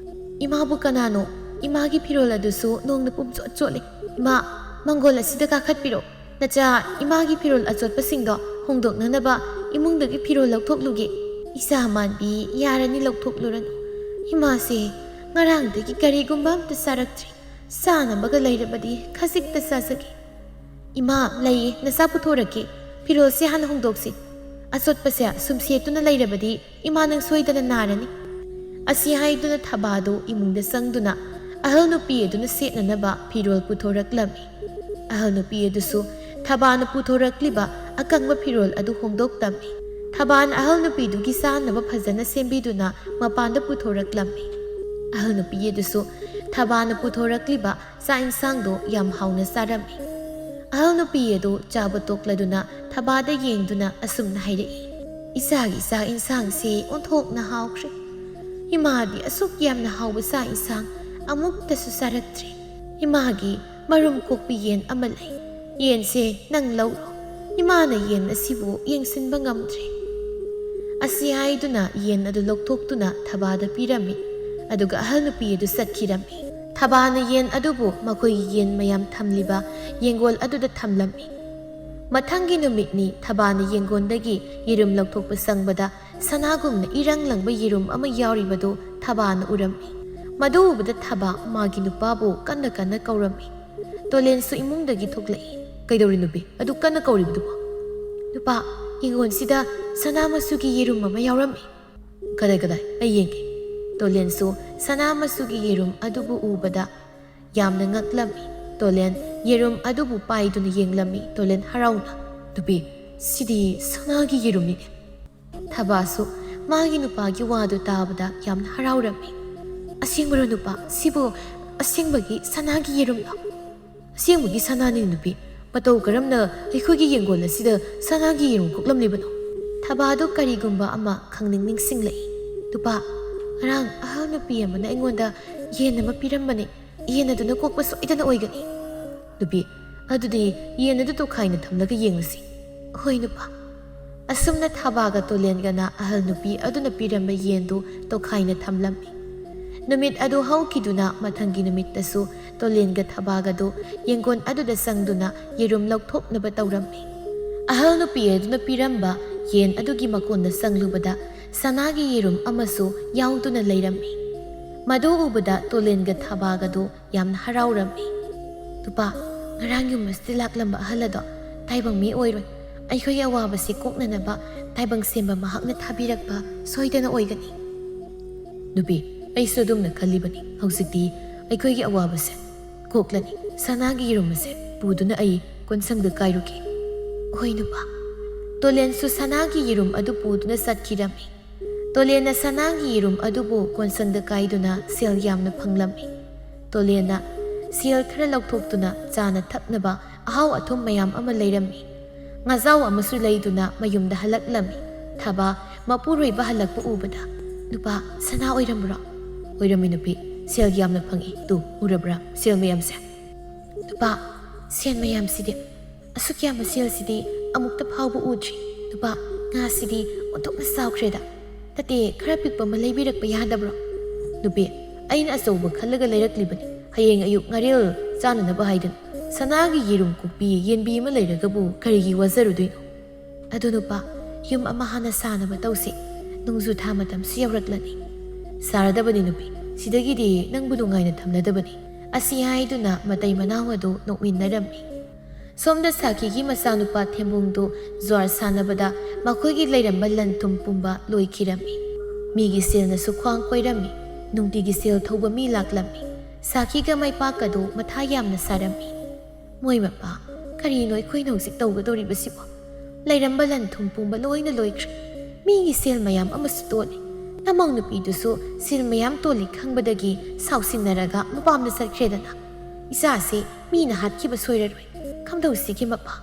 "ꯏꯃꯥꯕꯨ ꯀꯅꯥꯅꯣ? ꯏꯃꯥꯒꯤ ꯐꯤꯔꯣꯜ ꯑꯗꯨꯁꯨ ꯅꯣꯡꯅ ꯄꯨꯝꯆꯣꯠ ꯆꯣꯠꯂꯦ꯫ ꯏꯃꯥ, ꯃꯪꯒꯣꯜ ꯑꯁꯤꯗ ꯀꯥꯈꯠꯄꯤꯔꯣ꯫ ꯅꯆꯥ, ꯏꯃꯥꯒꯤ ꯐꯤꯔꯣꯜ ꯑꯆꯣꯠꯄꯁꯤꯡꯗꯣ ꯍꯣꯡꯗꯣꯛꯅꯅꯕ ꯏꯃꯨꯡꯗꯒꯤ ꯐꯤꯔꯣꯜ ꯂꯧꯊꯣꯛꯂꯨꯒꯦ꯫ ꯏꯆꯥ ꯃꯥꯟꯕꯤ, ꯌꯥꯔꯅꯤ, ꯂꯧꯊꯣꯛꯂꯨꯔꯅꯨ꯫ ꯏꯃꯥꯁꯦ ꯉꯔꯥꯡꯗꯒꯤ ꯀꯔꯤꯒꯨꯝꯕ ꯑꯝꯇ ꯆꯥꯔꯛꯇ꯭ꯔꯤ꯫ ꯆꯥꯅꯕꯒ ꯂꯩꯔꯕꯗꯤ ꯈꯖꯤꯛꯇ ꯆꯥꯖꯒꯦ꯫" "ꯏꯃꯥ, ꯂꯩꯌꯦ, ꯅꯆꯥ ꯄꯨꯊꯣꯔꯛꯀꯦ꯫ ꯐꯤꯔꯣꯜꯁꯦ ꯍꯥꯟꯅ ꯍꯣꯡꯗꯣꯛꯁꯤ꯫ ꯑꯆꯣꯠꯄꯁꯦ ꯁꯨꯝ ꯁꯦꯠꯇꯨꯅ ꯂꯩꯔꯕꯗꯤ ꯏꯃꯥ ꯅꯪ ꯁꯣꯏꯗꯅ ꯅꯥꯔꯅꯤ꯫" ꯑꯁꯤ ꯍꯥꯏꯗꯨꯅ ꯊꯕꯥꯗꯨ ꯏꯃꯨꯡꯗ ꯆꯪꯗꯨꯅ ꯑꯍꯜ ꯅꯨꯄꯤ ꯑꯗꯨꯅ ꯁꯦꯠꯅꯅꯕ ꯐꯤꯔꯣꯜ ꯄꯨꯊꯣꯔꯛꯂꯝꯃꯤ꯫ ꯑꯍꯜ ꯅꯨꯄꯤ ꯑꯗꯨꯁꯨ ꯊꯕꯥꯅ ꯄꯨꯊꯣꯔꯛꯂꯤꯕ ꯑꯀꯪꯕ ꯐꯤꯔꯣꯜ ꯑꯗꯨ ꯍꯣꯡꯗꯣꯛꯂꯝꯃꯤ꯫ ꯊꯕꯥꯅ ꯑꯍꯜ ꯅꯨꯄꯤꯗꯨꯒꯤ ꯆꯥꯅꯕ ꯐꯖꯅ ꯁꯦꯝꯕꯤꯗꯨꯅ ꯃꯄꯥꯟꯗ ꯄꯨꯊꯣꯔꯛꯂꯝꯃꯤ꯫ ꯑꯍꯜ ꯅꯨꯄꯤ ꯑꯗꯨꯁꯨ ꯊꯕꯥꯅ ꯄꯨꯊꯣꯔꯛꯂꯤꯕ ꯆꯥꯛ ꯏꯟꯁꯥꯡꯗꯣ ꯌꯥꯝ ꯍꯥꯎꯅ ꯆꯥꯔꯝꯃꯤ꯫ ꯑꯍꯜ ꯅꯨꯄꯤ ꯑꯗꯨ ꯆꯥꯕ ꯇꯣꯛꯂꯗꯨꯅ ꯊꯕꯥꯗ ꯌꯦꯡꯗꯨꯅ ꯑꯁꯨꯝꯅ ꯍꯥꯏꯔꯛꯏ, "ꯏꯆꯥꯒꯤ ꯆꯥꯛ ꯏꯟꯁꯥꯡꯁꯤ ꯑꯣꯟꯊꯣꯛꯅ ꯍꯥꯎꯈ꯭ꯔꯦ꯫ ꯏꯃꯥꯗꯤ ꯑꯁꯨꯛ ꯌꯥꯝꯅ ꯍꯥꯎꯕ ꯆꯥꯛ ꯏꯟꯁꯥꯡ ꯑꯃꯨꯛꯇꯁꯨ ꯆꯥꯔꯛꯇ꯭ꯔꯤ꯫ ꯏꯃꯥꯒꯤ ꯃꯔꯨꯝ ꯀꯣꯛꯄꯤ ꯌꯦꯟ ꯑꯃ ꯂꯩ꯫ ꯌꯦꯟꯁꯦ ꯅꯪ ꯂꯧꯔꯣ꯫ ꯏꯃꯥꯅ ꯌꯦꯟ ꯑꯁꯤꯕꯨ ꯌꯦꯡꯁꯤꯟꯕ ꯉꯝꯗ꯭ꯔꯦ꯫" ꯑꯁꯤ ꯍꯥꯏꯗꯨꯅ ꯌꯦꯟ ꯑꯗꯨ ꯂꯧꯊꯣꯛꯇꯨꯅ ꯊꯕꯥꯗ ꯄꯤꯔꯝꯃꯤ꯫ ꯑꯗꯨꯒ ꯑꯍꯜ ꯅꯨꯄꯤ ꯑꯗꯨ ꯆꯠꯈꯤꯔꯝꯃꯤ꯫ ꯊꯕꯥꯅ ꯌꯦꯟ ꯑꯗꯨꯕꯨ ꯃꯈꯣꯏꯒꯤ ꯌꯦꯟ ꯃꯌꯥꯝ ꯊꯝꯂꯤꯕ ꯌꯦꯡꯒꯣꯜ ꯑꯗꯨꯗ ꯊꯝꯂꯝꯃꯤ꯫ ꯃꯊꯪꯒꯤ ꯅꯨꯃꯤꯠꯅꯤ ꯊꯕꯥꯅ ꯌꯦꯡꯒꯣꯟꯗꯒꯤ ꯌꯦꯔꯨꯝ ꯂꯧꯊꯣꯛꯄ ꯆꯪꯕꯗ ꯁꯅꯥꯒꯨꯝꯅ ꯏꯔꯪ ꯂꯪꯕ ꯌꯦꯔꯨꯝ ꯑꯃ ꯌꯥꯎꯔꯤꯕꯗꯨ ꯊꯕꯥꯅ ꯎꯔꯝꯃꯤ꯫ ꯃꯗꯨ ꯎꯕꯗ ꯊꯕꯥ ꯃꯥꯒꯤ ꯅꯨꯄꯥꯕꯨ ꯀꯟꯅ ꯀꯟꯅ ꯀꯧꯔꯝꯃꯤ꯫ ꯇꯣꯂꯦꯟꯁꯨ ꯏꯃꯨꯡꯗꯒꯤ ꯊꯣꯛꯂꯛꯏ꯫ "ꯀꯩꯗꯧꯔꯤ ꯅꯨꯄꯤ? ꯑꯗꯨ ꯀꯟꯅ ꯀꯧꯔꯤꯕꯗꯨꯕꯣ?" "ꯅꯨꯄꯥ, ꯌꯦꯡꯒꯣꯟꯁꯤꯗ ꯁꯅꯥ ꯃꯆꯨꯒꯤ ꯌꯦꯔꯨꯝ ꯑꯃ ꯌꯥꯎꯔꯝꯃꯤ꯫" "ꯀꯗꯥꯏ, ꯀꯗꯥꯏ? ꯑꯩ ꯌꯦꯡꯒꯦ꯫" ꯇꯣꯂꯦꯟꯁꯨ ꯁꯅꯥ ꯃꯆꯨꯒꯤ ꯌꯦꯔꯨꯝ ꯑꯗꯨꯕꯨ ꯎꯕꯗ ꯌꯥꯝꯅ ꯉꯛꯂꯝꯃꯤ꯫ ꯇꯣꯂꯦꯟ ꯌꯦꯔꯨꯝ ꯑꯗꯨꯕꯨ ꯄꯥꯏꯗꯨꯅ ꯌꯦꯡꯂꯝꯃꯤ꯫ ꯇꯣꯂꯦꯟ ꯍꯔꯥꯎꯅ, "ꯅꯨꯄꯤ, ꯁꯤꯗꯤ ꯁꯅꯥꯒꯤ ꯌꯦꯔꯨꯝꯅꯤꯅꯦ꯫" ꯊꯕꯥꯁꯨ ꯃꯥꯒꯤ ꯅꯨꯄꯥꯒꯤ ꯋꯥꯗꯨ ꯇꯥꯕꯗ ꯌꯥꯝꯅ ꯍꯔꯥꯎꯔꯝꯃꯤ꯫ "ꯑꯁꯦꯡꯕꯔꯣ ꯅꯨꯄꯥ? ꯁꯤꯕꯨ ꯑꯁꯦꯡꯕꯒꯤ ꯁꯅꯥꯒꯤ ꯌꯦꯔꯨꯝꯂꯣ?" "ꯑꯁꯦꯡꯕꯒꯤ ꯁꯅꯥꯅꯤ ꯅꯨꯄꯤ꯫ ꯃꯇꯧ ꯀꯔꯝꯅ ꯑꯩꯈꯣꯏꯒꯤ ꯌꯦꯡꯒꯣꯜ ꯑꯁꯤꯗ ꯁꯅꯥꯒꯤ ꯌꯦꯔꯨꯝ ꯀꯣꯛꯂꯝꯂꯤꯕꯅꯣ?" ꯊꯕꯥꯗꯨ ꯀꯔꯤꯒꯨꯝꯕ ꯑꯃ ꯈꯪꯅꯤꯡ ꯅꯤꯡꯁꯤꯡꯂꯛꯏ꯫ "ꯅꯨꯄꯥ, ꯉꯔꯥꯡ ꯑꯍꯜ ꯅꯨꯄꯤ ꯑꯃꯅ ꯑꯩꯉꯣꯟꯗ ꯌꯦꯟ ꯑꯃ ꯄꯤꯔꯝꯕꯅꯤ꯫ ꯌꯦꯟ ꯑꯗꯨꯅ ꯀꯣꯛꯄ ꯁꯣꯏꯗꯅ ꯑꯣꯏꯒꯅꯤ꯫" "ꯅꯨꯄꯤ, ꯑꯗꯨꯗꯤ ꯌꯦꯟ ꯑꯗꯨ ꯇꯣꯈꯥꯏꯅ ꯊꯝꯂꯒ ꯌꯦꯡꯂꯁꯤ꯫" "ꯍꯣꯏ ꯅꯨꯄꯥ꯫" ꯑꯁꯨꯝꯅ ꯊꯥꯕꯥꯒ ꯇꯣꯂꯦꯟꯒꯅ ꯑꯍꯜ ꯅꯨꯄꯤ ꯑꯗꯨꯅ ꯄꯤꯔꯝꯕ ꯌꯦꯟꯗꯨ ꯇꯣꯈꯥꯏꯅ ꯊꯝꯂꯝꯃꯤ꯫ ꯅꯨꯃꯤꯠ ꯑꯗꯨ ꯍꯧꯈꯤꯗꯨꯅ ꯃꯊꯪꯒꯤ ꯅꯨꯃꯤꯠꯇꯁꯨ ꯇꯣꯂꯦꯟꯒ ꯊꯥꯕꯥꯒꯗꯨ ꯌꯦꯡꯒꯣꯟ ꯑꯗꯨꯗ ꯆꯪꯗꯨꯅ ꯌꯦꯔꯨꯝ ꯂꯧꯊꯣꯛꯅꯕ ꯇꯧꯔꯝꯃꯤ꯫ ꯑꯍꯜ ꯅꯨꯄꯤ ꯑꯗꯨꯅ ꯄꯤꯔꯝꯕ ꯌꯦꯟ ꯑꯗꯨꯒꯤ ꯃꯀꯣꯟꯗ ꯆꯪꯂꯨꯕꯗ ꯁꯅꯥꯒꯤ ꯌꯦꯔꯨꯝ ꯑꯃꯁꯨ ꯌꯥꯎꯗꯨꯅ ꯂꯩꯔꯝꯃꯤ꯫ ꯃꯗꯨ ꯎꯕꯗ ꯇꯣꯂꯦꯟꯒ ꯊꯥꯕꯥꯒꯗꯨ ꯌꯥꯝꯅ ꯍꯔꯥꯎꯔꯝꯃꯤ꯫ "ꯅꯨꯄꯥ, ꯉꯔꯥꯡ ꯌꯨꯝ ꯑꯁꯤꯗ ꯂꯥꯛꯂꯝꯕ ꯑꯍꯜ ꯑꯗꯣ ꯇꯥꯏꯕꯪ ꯃꯤ ꯑꯣꯏꯔꯣꯏ꯫ ꯑꯩꯈꯣꯏꯒꯤ ꯑꯋꯥꯕꯁꯤ ꯀꯣꯛꯅꯅꯕ ꯇꯥꯏꯕꯪ ꯁꯦꯝꯕ ꯃꯍꯥꯛꯅ ꯊꯥꯕꯤꯔꯛꯄ ꯁꯣꯏꯗꯅ ꯑꯣꯏꯒꯅꯤ꯫" "ꯅꯨꯄꯤ, ꯑꯩꯁꯨ ꯑꯗꯨꯝꯅ ꯈꯜꯂꯤꯕꯅꯤ꯫ ꯍꯧꯖꯤꯛꯇꯤ ꯑꯩꯈꯣꯏꯒꯤ ꯑꯋꯥꯕꯁꯦ ꯀꯣꯛꯂꯅꯤ꯫ ꯁꯅꯥꯒꯤ ꯌꯦꯔꯨꯝ ꯑꯁꯦ ꯄꯨꯗꯨꯅ ꯑꯩ ꯀꯣꯟꯁꯪꯗ ꯀꯥꯏꯔꯨꯒꯦ꯫" "ꯍꯣꯏ ꯅꯨꯄꯥ꯫" ꯇꯣꯂꯦꯟꯁꯨ ꯁꯅꯥꯒꯤ ꯌꯦꯔꯨꯝ ꯑꯗꯨ ꯄꯨꯗꯨꯅ ꯆꯠꯈꯤꯔꯝꯃꯤ꯫ ꯇꯣꯂꯦꯟꯅ ꯁꯅꯥꯒꯤ ꯌꯦꯔꯨꯝ ꯑꯗꯨꯕꯨ ꯀꯣꯟꯁꯪꯗ ꯀꯥꯏꯗꯨꯅ ꯁꯦꯜ ꯌꯥꯝꯅ ꯐꯪꯂꯝꯃꯤ꯫ ꯇꯣꯂꯦꯟꯅ ꯁꯦꯜ ꯈꯔ ꯂꯧꯊꯣꯛꯇꯨꯅ ꯆꯥꯅ ꯊꯛꯅꯕ ꯑꯍꯥꯎ ꯑꯊꯨꯝ ꯃꯌꯥꯝ ꯑꯃ ꯂꯩꯔꯝꯃꯤ꯫ ꯉꯥꯖꯥꯎ ꯑꯃꯁꯨ ꯂꯩꯗꯨꯅ ꯃꯌꯨꯝꯗ ꯍꯜꯂꯛꯂꯝꯃꯤ꯫ ꯊꯥꯕꯥ ꯃꯄꯨꯔꯣꯏꯕ ꯍꯜꯂꯛꯄ ꯎꯕꯗ, "ꯅꯨꯄꯥ, ꯁꯅꯥ ꯑꯣꯏꯔꯝꯕ꯭ꯔꯣ?" "ꯑꯣꯏꯔꯝꯃꯤ ꯅꯨꯄꯤ, ꯁꯦꯜ ꯌꯥꯝꯅ ꯐꯪꯏ꯫ ꯇꯨ, ꯎꯔꯕ꯭ꯔꯥ ꯁꯦꯜ ꯃꯌꯥꯝꯁꯦ?" "ꯅꯨꯄꯥ, ꯁꯦꯜ ꯃꯌꯥꯝꯁꯤꯗꯤ, ꯑꯁꯨꯛ ꯌꯥꯝꯕ ꯁꯦꯜꯁꯤꯗꯤ ꯑꯃꯨꯛꯇ ꯐꯥꯎꯕ ꯎꯗ꯭ꯔꯤ꯫ ꯅꯨꯄꯥ, ꯉꯥꯁꯤꯗꯤ ꯑꯣꯟꯊꯣꯛꯅ ꯆꯥꯎꯈ꯭ꯔꯦꯗ꯫ ꯅꯠꯇꯦ, ꯈꯔ ꯄꯤꯛꯄ ꯑꯃ ꯂꯩꯕꯤꯔꯛꯄ ꯌꯥꯗꯕ꯭ꯔꯣ?" "ꯅꯨꯄꯤ, ꯑꯩꯅ ꯑꯆꯧꯕ ꯈꯜꯂꯒ ꯂꯩꯔꯛꯂꯤꯕꯅꯤ꯫ ꯍꯌꯦꯡ ꯑꯌꯨꯛ ꯉꯥꯔꯦꯜ ꯆꯥꯅꯅꯕ ꯍꯥꯏꯗꯨꯅ꯫ ꯁꯅꯥꯒꯤ ꯌꯦꯔꯨꯝ ꯀꯣꯛꯄꯤ ꯌꯦꯟꯕꯤ ꯑꯃ ꯂꯩꯔꯒꯕꯨ ꯀꯔꯤꯒꯤ ꯋꯥꯖꯔꯨꯗꯣꯏꯅꯣ?" "ꯑꯗꯨ ꯅꯨꯄꯥ, ꯌꯨꯝ ꯑꯃ ꯍꯥꯟꯅ ꯁꯥꯅꯕ ꯇꯧꯁꯤ꯫ ꯅꯣꯡꯖꯨ ꯊꯥ ꯃꯇꯝꯁꯨ ꯌꯧꯔꯛꯂꯅꯤ꯫" "ꯁꯥꯔꯗꯕꯅꯤ ꯅꯨꯄꯤ, ꯁꯤꯗꯒꯤꯗꯤ ꯅꯪꯕꯨ ꯅꯨꯡꯉꯥꯏꯅ ꯊꯝꯂꯗꯕꯅꯤ꯫" ꯑꯁꯤ ꯍꯥꯏꯗꯨꯅ ꯃꯇꯩ ꯃꯅꯥꯎ ꯑꯗꯨ ꯅꯣꯛꯃꯤꯟꯅꯔꯝꯃꯤ꯫ ꯁꯣꯝꯗ ꯁꯥꯈꯤꯒꯤ ꯃꯆꯥꯅꯨꯄꯥ ꯊꯦꯝꯕꯨꯡꯗꯨ ꯖ꯭ꯋꯥꯔ ꯁꯥꯟꯅꯕꯗ ꯃꯈꯣꯏꯒꯤ ꯂꯩꯔꯝꯕ ꯂꯟ ꯊꯨꯝ ꯄꯨꯝꯕ ꯂꯣꯏꯈꯤꯔꯝꯃꯤ꯫ ꯃꯤꯒꯤ ꯁꯦꯜꯅꯁꯨ ꯈ꯭ꯋꯥꯡ ꯀꯣꯏꯔꯝꯃꯤ꯫ ꯅꯨꯡꯇꯤꯒꯤ ꯁꯦꯜ ꯊꯧꯕ ꯃꯤ ꯂꯥꯛꯂꯝꯃꯤ꯫ ꯁꯥꯈꯤꯒ ꯃꯩꯄꯥꯛꯀꯗꯨ ꯃꯊꯥ ꯌꯥꯝꯅ ꯁꯥꯔꯝꯃꯤ꯫ "ꯃꯣꯏ ꯃꯄꯥ, ꯀꯔꯤꯅꯣ ꯑꯩꯈꯣꯏꯅ ꯍꯧꯖꯤꯛ ꯇꯧꯒꯗꯧꯔꯤꯕꯁꯤꯕꯣ? ꯂꯩꯔꯝꯕ ꯂꯟ ꯊꯨꯝ ꯄꯨꯝꯕ ꯂꯣꯏꯅ ꯂꯣꯏꯈ꯭ꯔꯦ꯫ ꯃꯤꯒꯤ ꯁꯦꯜ ꯃꯌꯥꯝ ꯑꯃꯁꯨ ꯇꯣꯜꯂꯤ꯫ ꯅꯃꯧ ꯅꯨꯄꯤꯗꯨꯁꯨ ꯁꯦꯜ ꯃꯌꯥꯝ ꯇꯣꯜꯂꯤ ꯈꯪꯕꯗꯒꯤ ꯁꯥꯎꯁꯤꯟꯅꯔꯒ ꯃꯄꯥꯝꯗ ꯆꯠꯈ꯭ꯔꯦꯗꯅ꯫ ꯏꯆꯥꯁꯤ ꯃꯤꯅ ꯍꯥꯠꯈꯤꯕ ꯁꯣꯏꯔꯔꯣꯏ꯫ ꯀꯝꯗꯧꯁꯤꯒꯦ ꯃꯄꯥ?"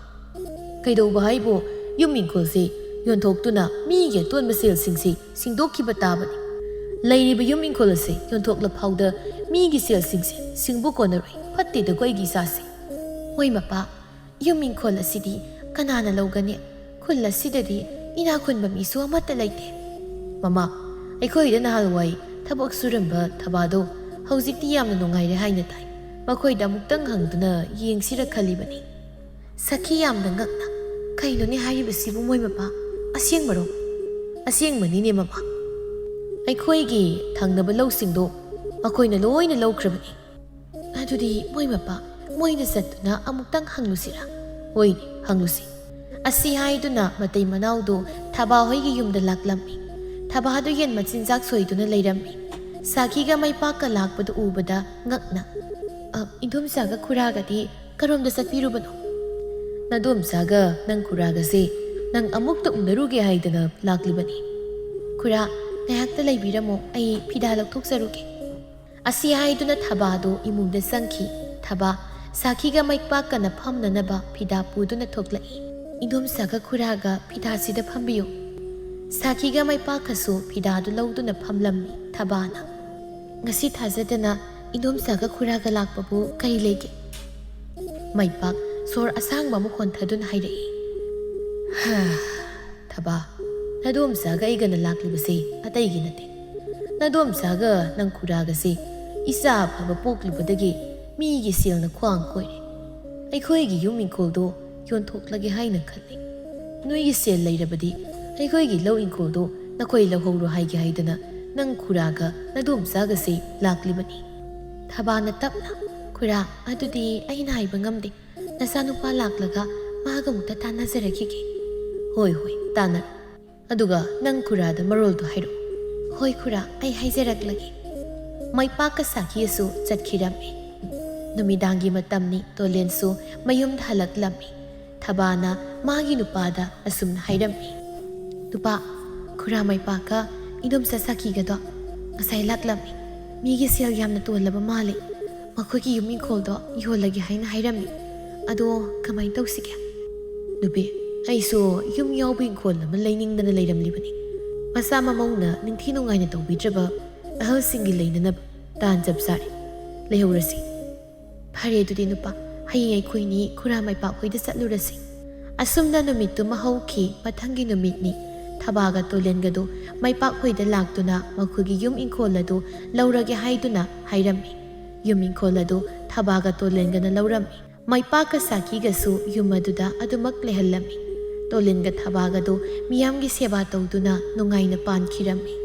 "ꯀꯩꯗꯧꯕ ꯍꯥꯏꯕꯨ, ꯌꯨꯝ ꯏꯪꯈꯣꯜꯁꯤ ꯌꯣꯟꯊꯣꯛꯇꯨꯅ ꯃꯤꯒꯤ ꯑꯇꯣꯟꯕ ꯁꯦꯜꯁꯤꯡꯁꯤ ꯁꯤꯡꯗꯣꯛꯈꯤꯕ ꯇꯥꯕꯅꯤ꯫ ꯂꯩꯔꯤꯕ ꯌꯨꯝ ꯏꯪꯈꯣꯜ ꯑꯁꯤ ꯌꯣꯟꯊꯣꯛꯂ ꯐꯥꯎꯗ ꯃꯤꯒꯤ ꯁꯦꯜꯁꯤꯡꯁꯤ ꯁꯤꯡꯕ ꯀꯣꯟꯅꯔꯣꯏ꯫ ꯐꯠꯇꯦꯗꯀꯣ ꯑꯩꯒꯤ ꯏꯆꯥꯁꯤ꯫" "ꯍꯣꯏ ꯃꯄꯥ, ꯌꯨꯝ ꯏꯪꯈꯣꯜ ꯑꯁꯤꯗꯤ ꯀꯅꯥꯅ ꯂꯧꯒꯅꯤ? "ꯈꯨꯜ ꯑꯁꯤꯗꯗꯤ ꯏꯅꯥꯛ ꯈꯨꯟꯕ ꯃꯤꯁꯨ ꯑꯃꯠꯇ ꯂꯩꯇꯦ꯫ ꯃꯃꯥ, ꯑꯩꯈꯣꯏꯗ ꯅꯍꯥꯟꯋꯥꯏ ꯊꯕꯛ ꯁꯨꯔꯝꯕ ꯊꯕꯥꯗꯣ ꯍꯧꯖꯤꯛꯇꯤ ꯌꯥꯝꯅ ꯅꯨꯡꯉꯥꯏꯔꯦ ꯍꯥꯏꯅ ꯇꯥꯏ꯫ ꯃꯈꯣꯏꯗ ꯑꯃꯨꯛꯇꯪ ꯍꯪꯗꯨꯅ ꯌꯦꯡꯁꯤꯔ ꯈꯜꯂꯤꯕꯅꯤ꯫" ꯁꯈꯤ ꯌꯥꯝꯅ ꯉꯛꯅ, "ꯀꯩꯅꯣꯅꯦ ꯍꯥꯏꯔꯤꯕꯁꯤꯕꯨ, ꯃꯣꯏ ꯃꯄꯥ? ꯑꯁꯦꯡꯕꯔꯣ?" "ꯑꯁꯦꯡꯕꯅꯤꯅꯦ ꯃꯃꯥ꯫ ꯑꯩꯈꯣꯏꯒꯤ ꯊꯪꯅꯕ ꯂꯧꯁꯤꯡꯗꯣ ꯃꯈꯣꯏꯅ ꯂꯣꯏꯅ ꯂꯧꯈ꯭ꯔꯕꯅꯤ꯫" "ꯑꯗꯨꯗꯤ ꯃꯣꯏ ꯃꯄꯥ, ꯃꯣꯏꯗ ꯆꯠꯇꯨꯅ ꯑꯃꯨꯛꯇꯪ ꯍꯪꯂꯨꯁꯤꯔꯥ?" "ꯍꯣꯏꯅꯦ, ꯍꯪꯂꯨꯁꯤ꯫" ꯑꯁꯤ ꯍꯥꯏꯗꯨꯅ ꯃꯇꯩ ꯃꯅꯥꯎꯗꯨ ꯊꯕꯥ ꯍꯣꯏꯒꯤ ꯌꯨꯝꯗ ꯂꯥꯛꯂꯝꯃꯤ꯫ ꯊꯕꯥꯗꯨ ꯌꯦꯟ ꯃꯆꯤꯟꯖꯥꯛ ꯁꯣꯏꯗꯨꯅ ꯂꯩꯔꯝꯃꯤ꯫ ꯁꯥꯈꯤꯒ ꯃꯩꯄꯥꯛꯀ ꯂꯥꯛꯄꯗꯨ ꯎꯕꯗ ꯉꯛꯅ, "ꯑ, ꯏꯟꯗꯣꯝꯆꯥꯒ ꯈꯨꯔꯥꯒꯗꯤ ꯀꯔꯣꯝꯗ ꯆꯠꯄꯤꯔꯨꯕꯅꯣ?" "ꯅꯗꯣꯝꯆꯥꯒ ꯅꯪ ꯈꯨꯔꯥꯒꯁꯦ ꯅꯪ ꯑꯃꯨꯛꯇ ꯎꯅꯔꯨꯒꯦ ꯍꯥꯏꯗꯅ ꯂꯥꯛꯂꯤꯕꯅꯤ꯫" "ꯈꯨꯔꯥ, ꯉꯥꯏꯍꯥꯛꯇ ꯂꯩꯕꯤꯔꯝꯃꯣ, ꯑꯩ ꯐꯤꯗꯥ ꯂꯧꯊꯣꯛꯆꯔꯨꯒꯦ꯫" ꯑꯁꯤ ꯍꯥꯏꯗꯨꯅ ꯊꯕꯥꯗꯨ ꯏꯃꯨꯡꯗ ꯆꯪꯈꯤ꯫ ꯊꯕꯥ ꯁꯥꯈꯤꯒ ꯃꯩꯄꯥꯛꯀꯅ ꯐꯝꯅꯅꯕ ꯐꯤꯗꯥ ꯄꯨꯗꯨꯅ ꯊꯣꯛꯂꯛꯏ꯫ "ꯏꯟꯗꯣꯝꯆꯥꯒ ꯈꯨꯔꯥꯒ ꯐꯤꯗꯥꯁꯤꯗ ꯐꯝꯕꯤꯌꯨ꯫" ꯁꯥꯈꯤꯒ ꯃꯩꯄꯥꯛꯀꯁꯨ ꯐꯤꯗꯥꯗꯨ ꯂꯧꯗꯨꯅ ꯐꯝꯂꯝꯃꯤ꯫ ꯊꯕꯥꯅ, "ꯉꯁꯤ ꯊꯥꯖꯗꯅ ꯏꯟꯗꯣꯝꯆꯥꯒ ꯈꯨꯔꯥꯒ ꯂꯥꯛꯄꯕꯨ ꯀꯔꯤ ꯂꯩꯒꯦ?" ꯃꯩꯄꯥꯛ ꯁꯣꯔ ꯑꯁꯥꯡꯕ ꯑꯃ ꯍꯣꯟꯊꯗꯨꯅ ꯍꯥꯏꯔꯛꯏ, "ꯍꯥ, ꯊꯕꯥ, ꯅꯗꯣꯝꯆꯥꯒ ꯑꯩꯒꯅ ꯂꯥꯛꯂꯤꯕꯁꯦ ꯑꯇꯩꯒꯤ ꯅꯠꯇꯦ꯫ ꯅꯗꯣꯝꯆꯥꯒ ꯅꯪ ꯈꯨꯔꯥꯒꯁꯦ ꯏꯆꯥ ꯑꯐꯕ ꯄꯣꯛꯂꯨꯕꯗꯒꯤ ꯃꯤꯒꯤ ꯁꯦꯜꯅ ꯈ꯭ꯋꯥꯡ ꯀꯣꯏꯔꯦ꯫ ꯑꯩꯈꯣꯏꯒꯤ ꯌꯨꯝ ꯏꯪꯈꯣꯜꯗꯣ ꯌꯣꯟꯊꯣꯛꯂꯒꯦ ꯍꯥꯏꯅ ꯈꯜꯂꯤ꯫ ꯅꯣꯏꯒꯤ ꯁꯦꯜ ꯂꯩꯔꯕꯗꯤ ꯑꯩꯈꯣꯏꯒꯤ ꯂꯧ ꯏꯪꯈꯣꯜꯗꯣ ꯅꯈꯣꯏ ꯂꯧꯍꯧꯔꯣ ꯍꯥꯏꯒꯦ ꯍꯥꯏꯗꯅ ꯅꯪ ꯈꯨꯔꯥꯒ ꯅꯗꯣꯝꯆꯥꯒꯁꯦ ꯂꯥꯛꯂꯤꯕꯅꯤ꯫" ꯊꯕꯥꯅ ꯇꯞꯅ, "ꯈꯨꯔꯥ, ꯑꯗꯨꯗꯤ ꯑꯩꯅ ꯍꯥꯏꯕ ꯉꯝꯗꯦ꯫ ꯅꯆꯥꯅꯨꯄꯥ ꯂꯥꯛꯂꯒ ꯃꯥꯒ ꯑꯃꯨꯛꯇ ꯇꯥꯟꯅꯖꯔꯛꯈꯤꯒꯦ꯫" "ꯍꯣꯏ, ꯍꯣꯏ, ꯇꯥꯟꯅꯔꯣ꯫ ꯑꯗꯨꯒ ꯅꯪ ꯈꯨꯔꯥꯗ ꯃꯔꯣꯜꯗꯣ ꯍꯥꯏꯔꯛꯑꯣ꯫" "ꯍꯣꯏ ꯈꯨꯔꯥ, ꯑꯩ ꯍꯥꯏꯖꯔꯛꯂꯒꯦ꯫" ꯃꯩꯄꯥꯛꯀ ꯁꯥꯈꯤꯒꯁꯨ ꯆꯠꯈꯤꯔꯝꯃꯤ꯫ ꯅꯨꯃꯤꯗꯥꯡꯒꯤ ꯃꯇꯝꯅꯤ, ꯇꯣꯂꯦꯟꯁꯨ ꯃꯌꯨꯝꯗ ꯍꯜꯂꯛꯂꯝꯃꯤ꯫ ꯊꯕꯥꯅ ꯃꯥꯒꯤ ꯅꯨꯄꯥꯗ ꯑꯁꯨꯝꯅ ꯍꯥꯏꯔꯝꯃꯤ, "ꯅꯨꯄꯥ, ꯈꯨꯔꯥ ꯃꯩꯄꯥꯛꯀ ꯏꯟꯗꯣꯝꯆꯥ ꯁꯥꯈꯤꯒꯗꯣ ꯉꯁꯥꯏ ꯂꯥꯛꯂꯝꯃꯤ꯫ ꯃꯤꯒꯤ ꯁꯦꯜ ꯌꯥꯝꯅ ꯇꯣꯜꯂꯕ ꯃꯥꯜꯂꯤ꯫ ꯃꯈꯣꯏꯒꯤ ꯌꯨꯝ ꯏꯪꯈꯣꯜꯗꯣ ꯌꯣꯜꯂꯒꯦ ꯍꯥꯏꯅ ꯍꯥꯏꯔꯝꯃꯤ꯫ ꯑꯗꯣ ꯀꯃꯥꯏꯅ ꯇꯧꯁꯤꯒꯦ?" "ꯅꯨꯄꯤ, ꯑꯩꯁꯨ ꯌꯨꯝ ꯌꯥꯎꯕ ꯏꯪꯈꯣꯜ ꯑꯃ ꯂꯩꯅꯤꯡꯗꯅ ꯂꯩꯔꯝꯂꯤꯕꯅꯤ꯫ ꯃꯆꯥ ꯃꯃꯧꯅ ꯅꯤꯡꯊꯤ ꯅꯨꯡꯉꯥꯏꯅ ꯇꯧꯕꯤꯗ꯭ꯔꯕ ꯑꯍꯜꯁꯤꯡꯒꯤ ꯂꯩꯅꯅꯕ ꯇꯥꯟ ꯆꯞ ꯆꯥꯔꯦ꯫ ꯂꯩꯍꯧꯔꯁꯤ꯫" "ꯐꯔꯦ ꯑꯗꯨꯗꯤ ꯅꯨꯄꯥ, ꯍꯌꯦꯡ ꯑꯩꯈꯣꯏꯅꯤ ꯈꯨꯔꯥ ꯃꯩꯄꯥꯛ ꯍꯣꯏꯗ ꯆꯠꯂꯨꯔꯁꯤ꯫ ꯑꯁꯨꯝꯅ ꯅꯨꯃꯤꯠꯇꯨꯃ ꯍꯧꯈꯤ꯫ ꯃꯊꯪꯒꯤ ꯅꯨꯃꯤꯠꯅꯤ꯫ ꯊꯕꯥꯒ ꯇꯣꯂꯦꯟꯒꯗꯨ ꯃꯩꯄꯥꯛ ꯍꯣꯏꯗ ꯂꯥꯛꯇꯨꯅ ꯃꯈꯣꯏꯒꯤ ꯌꯨꯝ ꯏꯪꯈꯣꯜ ꯑꯗꯨ ꯂꯧꯔꯒꯦ ꯍꯥꯏꯗꯨꯅ ꯍꯥꯏꯔꯝꯃꯤ꯫ ꯌꯨꯝ ꯏꯪꯈꯣꯜ ꯑꯗꯨ ꯊꯕꯥꯒ ꯇꯣꯂꯦꯟꯒꯅ ꯂꯧꯔꯝꯃꯤ꯫ ꯃꯩꯄꯥꯛꯀ ꯁꯥꯀꯤꯒꯁꯨ ꯌꯨꯝ ꯑꯗꯨꯗ ꯑꯗꯨꯃꯛ ꯂꯩꯍꯜꯂꯝꯃꯤ꯫ ꯇꯣꯂꯦꯟꯒ ꯊꯕꯥꯒꯗꯨ ꯃꯤꯌꯥꯝꯒꯤ ꯁꯦꯕꯥ ꯇꯧꯗꯨꯅ ꯅꯨꯡꯉꯥꯏꯅ ꯄꯥꯟꯈꯤꯔꯝꯃꯤ꯫